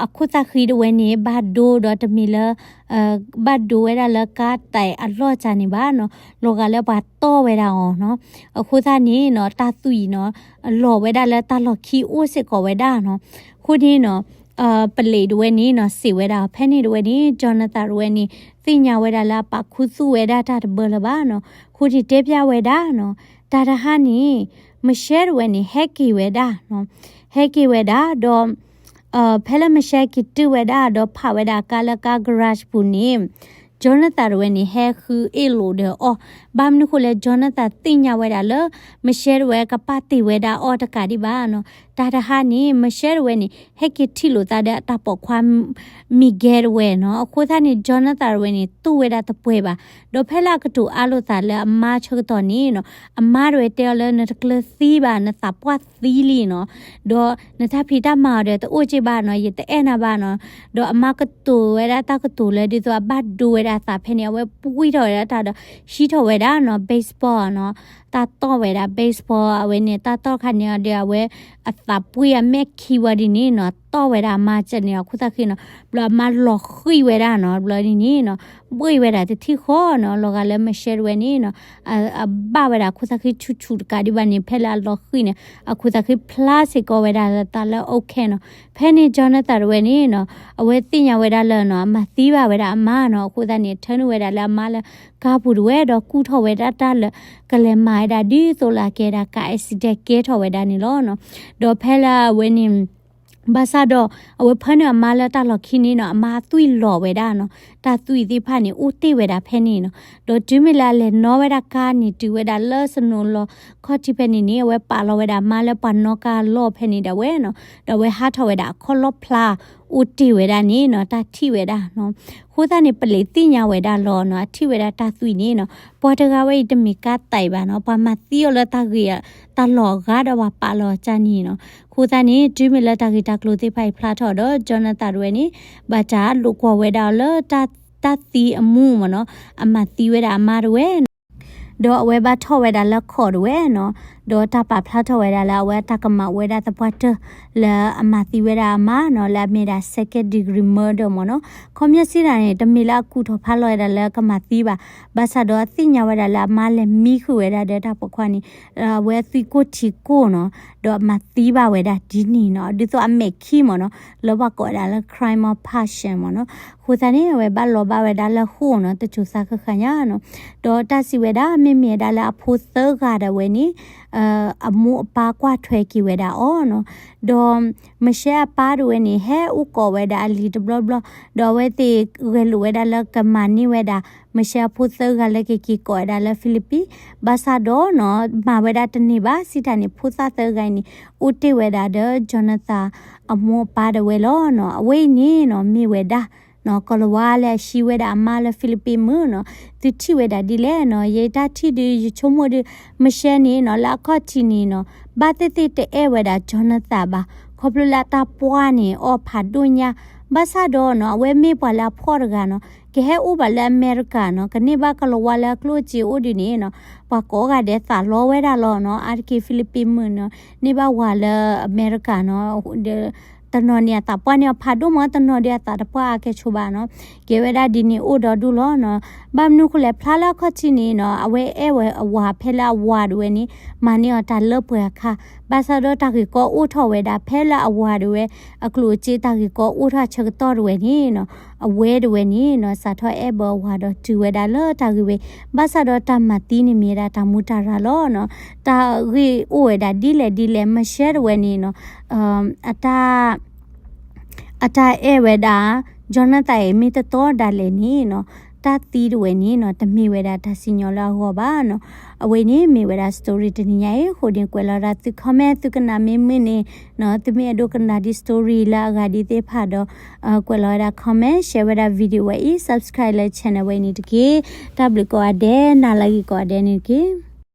အခိၣ်သၣ်ဃံတဝဲန့ၣ် ဘၣ်ဒိဒီးတမ့ၢ်လၢ ဘၣ်ဒိဝဲဒၣ်လၢကါတဲာ်အလီၢ်ကန့ၣ်ဘၣ်နီၤ လီၤဂာ်လၢပှၤတီၢ်ဝဲဒၣ်အီၤနီၤ အဃိသတးန့ၣ်နီၤ တၢ်သွံၣ်နီၤ လီၤဝဲဒၣ်လၢတၢ်လီၢ်ခံအိၣ်စ့ၢ်ကီးဝဲဒၣ်နီၤ အဃိန့ၣ်နီၤ ပလံးတဝဲန့ၣ်နီၤ စံးဝဲဒၣ် ဖဲန့ၣ်တဝဲန့ၣ် Jonathan တဝဲန့ၣ် သ့ၣ်ညါဝဲဒၣ်လၢအပာ်ခူသူၣ်ဝဲဒၣ်တၢ်တဘၢလၢၤဘၣ်နီၤ အဃိန့ၣ်တဲပျးဝဲဒၣ်နီၤ တၢ်တဟါန့ၣ် Michelle တဝဲန့ၣ် ဟဲက့ၤဝဲဒၣ်နီၤ ဟဲက့ၤဝဲဒၣ်ဒီး ဖဲလၢ Michelle က့ၤတုၤဝဲဒၣ်ဒီးဖးဝဲဒၣ်ကါလၢကါ garage ပူၤန့ၣ် Jonathan တဝဲန့ၣ် ဟဲဃုအ့ၣ်လိာ်ဒီးအီၤ ဘၣ်မနုၤဃိလဲၣ် Jonathan သ့ၣ်ညါဝဲဒၣ်လၢ Michelle တဝဲကပာ်တ့ၢ်ဝဲဒၣ်အီၤတကးဒံးဘၣ်နီၤ တၢ်တဟါန့ၣ် Michelle တဝဲန့ၣ် ဟဲက့ၤထံၣ်လိာ်သးဒီးအတၢ်ပိာ်ခွါ Miguel တဝဲနီၤ အဃိသတးန့ၣ် Jonathan တဝဲန့ၣ် တူၢ်ဝဲဒၣ်တပှဲၤဘၣ် ဒီးဖဲလၢအကတိၤအါလိာ်သးလၢအမါဆၢကတီၢ်န့ၣ်နီၤ အမါတဝဲတဲအီၤလၢ နတကျၢၤသံဘၣ် နသးပှၢ်သံလံနီၤ ဒီးနတၢ်ဖံးတၢ်မၤအီၤဒီးတအိၣ်က့ဘၣ်နီၤ ယတအဲၣ်နၤဘၣ်နီၤ ဒီးအမါကတိၤဝဲဒၣ်တၢ်ကတိၤလၢဒ်သိးအဘၣ်ဒိဝဲဒၣ်အသးဖဲန့ၣ် အဝဲပှံၢ်ထီၣ်ဝဲဒၣ်တၢ်ဒီး ဟံးထီၣ်ဝဲဒၣ်နီၤ baseball နီၤ တၢ်တီၢ်ဝဲဒၣ် baseball အဝဲန့ၣ် တၢ်တီၢ်ခါန့ၣ်ဒီးအဝဲ အသးပှံၢ်အမဲာ်ခံဝဲဒ်န့ၣ်နီၤ တီၢ်ဝဲဒၣ်အမါကန့ၣ်အခိၣ်သၣ်ဃံနီၤ ဘျီအမါလီၤဃံၤဝဲဒၣ်နီၤ ဘျီဒ်န့ၣ်နီၤ ဘှ့ၣ်ဝဲဒၣ်တထံၣ်ဃီနီၤ လီၤဂာ်လၢ Michelle တဝဲန့ၣ်နီၤ အဘၣ်ဝဲဒၣ်အခိၣ်သၣ်ဃံဆူၣ်ဆူၣ်တကးဒံးဘၣ်န့ၣ် ဖဲလၢအလီၤဃံၤန့ၣ် အခိၣ်သၣ်ဃံဖျါစ့ၢ်ကီးဝဲဒၣ်လၢသးလၢ okay နီၤ ဖဲန့ၣ် Jonathan တဝဲန့ၣ်နီၤ အဝဲသ့ၣ်ညါဝဲဒၣ်လၢနီၤ အမၤသံဘၣ်ဝဲဒၣ်အမါနီၤ အဃိသတးန့ၣ် ထၢနုာ်ဝဲဒၣ်လၢအမါလၢကါပူၤတဝဲ ဒီးကူၣ်ထီၣ်ဝဲဒၣ်တၢ်လၢ ကလဲၤမၤဝဲဒၣ်ဒ်သိးလၢအကဲဒၣ်ကါ accident ကဲထီၣ်ဝဲဒၣ်န့ၣ်လီၤနီၤ ဒီးဖဲလၢအဝဲန့ၣ် ဘၣ်ဆၣ်ဒီး အဝဲဖၢနုာ်အမါလၢတၢ်လီၢ်ခံန့ၣ်နီၤ အမါအသွံၣ်လီၤဝဲဒၣ်နီၤ တၢ်သွံၣ်သ့ၣ်တဖၣ်န့ၣ် အိၣ်တ့ၢ်ဝဲဒၣ်ဖဲန့ၣ်နီၤ ဒီးတုၤမ့ၢ်လၢအလဲၤနီၣ်ဝဲဒၣ်ကါန့ၣ် တုၤဝဲဒၣ်လၢ snow လီၤခီၣ်ထံးဖဲန့ၣ်န့ၣ် အဝဲပာ်လီၤဝဲဒၣ်အမါလၢပှၤနီၣ်ကါအလီၢ်ဖဲန့ၣ်ဒၣ်ဝဲနီၤ ဒီးအဝဲဟးထီၣ်ဝဲဒၣ်အခီၣ်လီၣ်ဖျါ အိၣ်တ့ၢ်ဝဲဒၣ်န့ၣ်နီၤ တၢ်ထံၣ်ဝဲဒၣ်နီၤ အဃိသတးန့ၣ် ပလံးသ့ၣ်ညါဝဲဒၣ်လီၤနီၤ အထံၣ်ဝဲဒၣ်တၢ်သွံၣ်န့ၣ်နီၤ ပှၤတဂၤဝဲအံၤတမ့ၢ်ကါတဲာ်ဘၣ်နီၤ ပှၤမၤသံအီၤလၢတၢ်ဂ့ၢ် တၢ်လီၢ်အဂၤဒီးပှၤပာ်လီၤကန့ၣ်နီၤ အဃိသတးန့ၣ် တုၤမ့ၢ်လၢတၢ်ဂ့ၢ်တၢ်ကျိၤသ့ၣ်တဖၣ်အံၤဖျါထီၣ်ဒီး Jonathan တဝဲန့ၣ် ဘၣ်တၢ်လိာ်ကွီၢ်ဝဲဒၣ်အီၤလၢ တၢ်သံအမူမ့ၢ်နီၤ အမၤသံဝဲဒၣ်အမါတဝဲနီၤ ဒီးအဝဲဘၣ်ထီၣ်ဝဲဒၣ်လၢ court တဝဲနီၤ, ဒီးတၢ်ပာ်ဖျါထီၣ်ဝဲဒၣ်လၢအဝဲတၢ်ကမၤဝဲဒၣ်သပှၢ်တၢၢ် လၢအမၤသံဝဲဒၣ်အမါနီၤ, လၢအမ့ၢ်ဒၣ် second degree murder မ့ၢ်နီၤ. ခီပညီစံးတၢ်န့ၣ် တမ့ၢ်လၢအကူၣ်ထီၣ်ဖးလီၤဝဲဒၣ်လၢကမၤသံဘၣ်, ဘၣ်ဆၣ်ဒီးအသ့ၣ်ညါဝဲဒၣ်လၢအမါလဲၤမံဃုာ်ဝဲဒၣ်ဒီးတၢ်ပိာ်ခွါန့ၣ် အဝဲသွံၣ်ကိၢ်ထံကိၢ်နီၤ, ဒီးအမၤသံဘၣ်ဝဲဒၣ်ဒ်န့ၣ်နီၤ, ဒ်သိးအမဲာ်ခံမ့ၢ်နီၤ, လၢပှၤကိးဝဲဒၣ်လၢ crime of passion မ့ၢ်နီၤ. အဃိသတးန့ၣ် အဝဲဘၣ်လီၤဘၣ်ဝဲဒၣ်လၢ court နီၤ, တစိၤသးဃၣ်ဃၣ်ညါနီၤ. ဒီးတၢ်စံးဝဲဒၣ် မ့မ့ၢ်ဝဲဒၣ်လၢအဖိသၢဂၤဒၣ်ဝဲန့ၣ် အမိၢ်အပၢ်ကွၢ်ထွဲက့ၤဝဲဒၣ်အီၤနီၤ. ဒီး Michelle အပၢ်တဝဲန့ၣ် ဟဲအိၣ်ကိးဝဲဒၣ်အလံၤတဘျီဘျီ, ဒီးအဝဲသ့ၣ်ဂဲၤလိာ်ဝဲဒၣ်လၢကမၤန့ၢ်ဝဲဒၣ် Michelle အဖိသၢဂၤလၢကက့ၤကိးဝဲဒၣ်လၢ Philippines, ဘၣ်ဆၣ်ဒီးနီၤ မၤဝဲဒၣ်တန့ၢ်ဘၣ်, စံးတၢ်န့ၣ် ဖိသၣ်သၢဂၤအံၤန့ၣ် အိၣ်တ့ၢ်ဝဲဒၣ်ဒီး Jonathan အမိၢ်အပၢ်တဝဲလီၤနီၤ. အဝဲအံၤန့ၣ်နီၤ မ့ၢ်ဝဲဒၣ် ကီၤလၤဝါလၢအဟံးဝဲဒၣ်အမါလၢ Philippines မ့ၢ်နီၤ. သုထံၣ်ဝဲဒၣ်ဒ်လဲၣ်နီၤ, ယတၢ်ထံၣ်ဒုး ယဆိကမိၣ်ဒုး Michelle န့ၣ်နီၤ လၢအခီၣ်ထံးန့ၣ်နီၤ ဘၣ်သ့ၣ်သ့ၣ်တအဲၣ်ဝဲဒၣ် Jonathan ဘၣ်, ခီဖျိလၢအတၢ်ပှၢ်န့ၣ် အီၣ်ဖးဒိၣ်ညါ, ဘၣ်ဆၣ်ဒီးနီၤ အဝဲမ့ၢ်ပှၤလၢအဖှီၣ်တဂၤနီၤ, ကဟဲအိၣ်ဘၣ်လၢအမဲရကၤနီၤ, ကန့ၢ်ဘၣ်ကီၤလၤဝါလၢအကျိၣ်စ့အိၣ်ဒုးန့ၣ်နီၤ, ပှၤကိးဂၤဒဲးသးလီဝဲဒၣ်လီၤနီၤ. အါတက့ၢ် Philippines မ့ၢ်နီၤ န့ၢ်ဘၣ်ဝၤလၢအမဲရကၤနီၤ, ဒီး တနီၤန့ၣ်အသးပှၢ်န့ၢ်အီၤဖးဒိၣ်မး, တနီၤဒီးအသးတပှၢ်အါကဲဆိဘၣ်နီၤ. ကဲဝဲဒၣ်ဒ်န့ၣ်အိၣ်ဒီဒူၣ်လီၤနီၤ. ဘၣ်မနုၤဃိလဲၣ် ဖျါလၢအခီၣ်ထံးန့ၣ်နီၤ အဝဲအဲၣ်ဝဲအဝၤဖဲလၢအဝၤဒၣ်ဝဲန့ၣ် မၤန့ၢ်အီၤတၢ်လၢပှဲၤအခါ, ဘၣ်ဆၣ်ဒီးတၢ်ဂ့ၢ်ကီအိၣ်ထီၣ်ဝဲဒၣ် ဖဲလၢအဝၤဒၣ်ဝဲ အကျိၣ်အစ့တၢ်ဂ့ၢ်ကီအိၣ်ထီၣ်ဆၢကတီၢ်ဒၣ်ဝဲန့ၣ်နီၤ, အဝဲဒၣ်ဝဲန့ၣ်နီၤ စးထီၣ်အဲၣ်ဘၢအဝၤဒီးတုၤဝဲဒၣ်လၢတၢ်ဂ့ၢ်ဝဲ, ဘၣ်ဆၣ်ဒီးတၢ်မၤသံန့ၣ်မ့ၢ်ဝဲဒၣ်တၢ်မူတၢ်ရၢ်လီၤနီၤ. တၢ်ဂ့ၢ်အိၣ်ဝဲဒၣ်ဒ်လဲၣ်ဒ်လဲၣ် Michelle တဝဲန့ၣ်နီၤ အတၢ် အတၢ်အဲၣ်ဝဲဒၣ် Jonathan အံၤ မ့ၢ်တတီဒၣ်လဲာ်န့ၣ်နီၤ, တၢ်သံတဝဲန့ၣ်နီၤ တမ့ၢ်ဝဲဒၣ်တၢ်စံၣ်ညီၣ်လၢအဂီၢ်ဘၣ်နီၤ. အဝဲန့ၣ်မ့ၢ်ဝဲဒၣ် story တနံၤညါအံၤအဃိန့ၣ် ကွဲးလီၤဝဲဒၣ်သု comment သုကနၣ်မ့ၢ်မုာ်န့ၣ်နီၤ, သုမ့ၢ်အဲၣ်ဒိးကနၣ်ဒ် story လၢအဂၤဒ်သ့ၣ်တဖၣ်ဒီး ကွဲးလီၤဝဲဒၣ် comment, share ဝဲဒၣ် video ဝဲအံၤ, subscribe လၢ channel ဝဲအံၤန့ၣ်တက့ၢ်. တၢ်ဘျုးကိးဂၤဒဲး, နၤလၢအဂ့ၤကိးဂၤဒဲးန့ၣ်တက့ၢ်.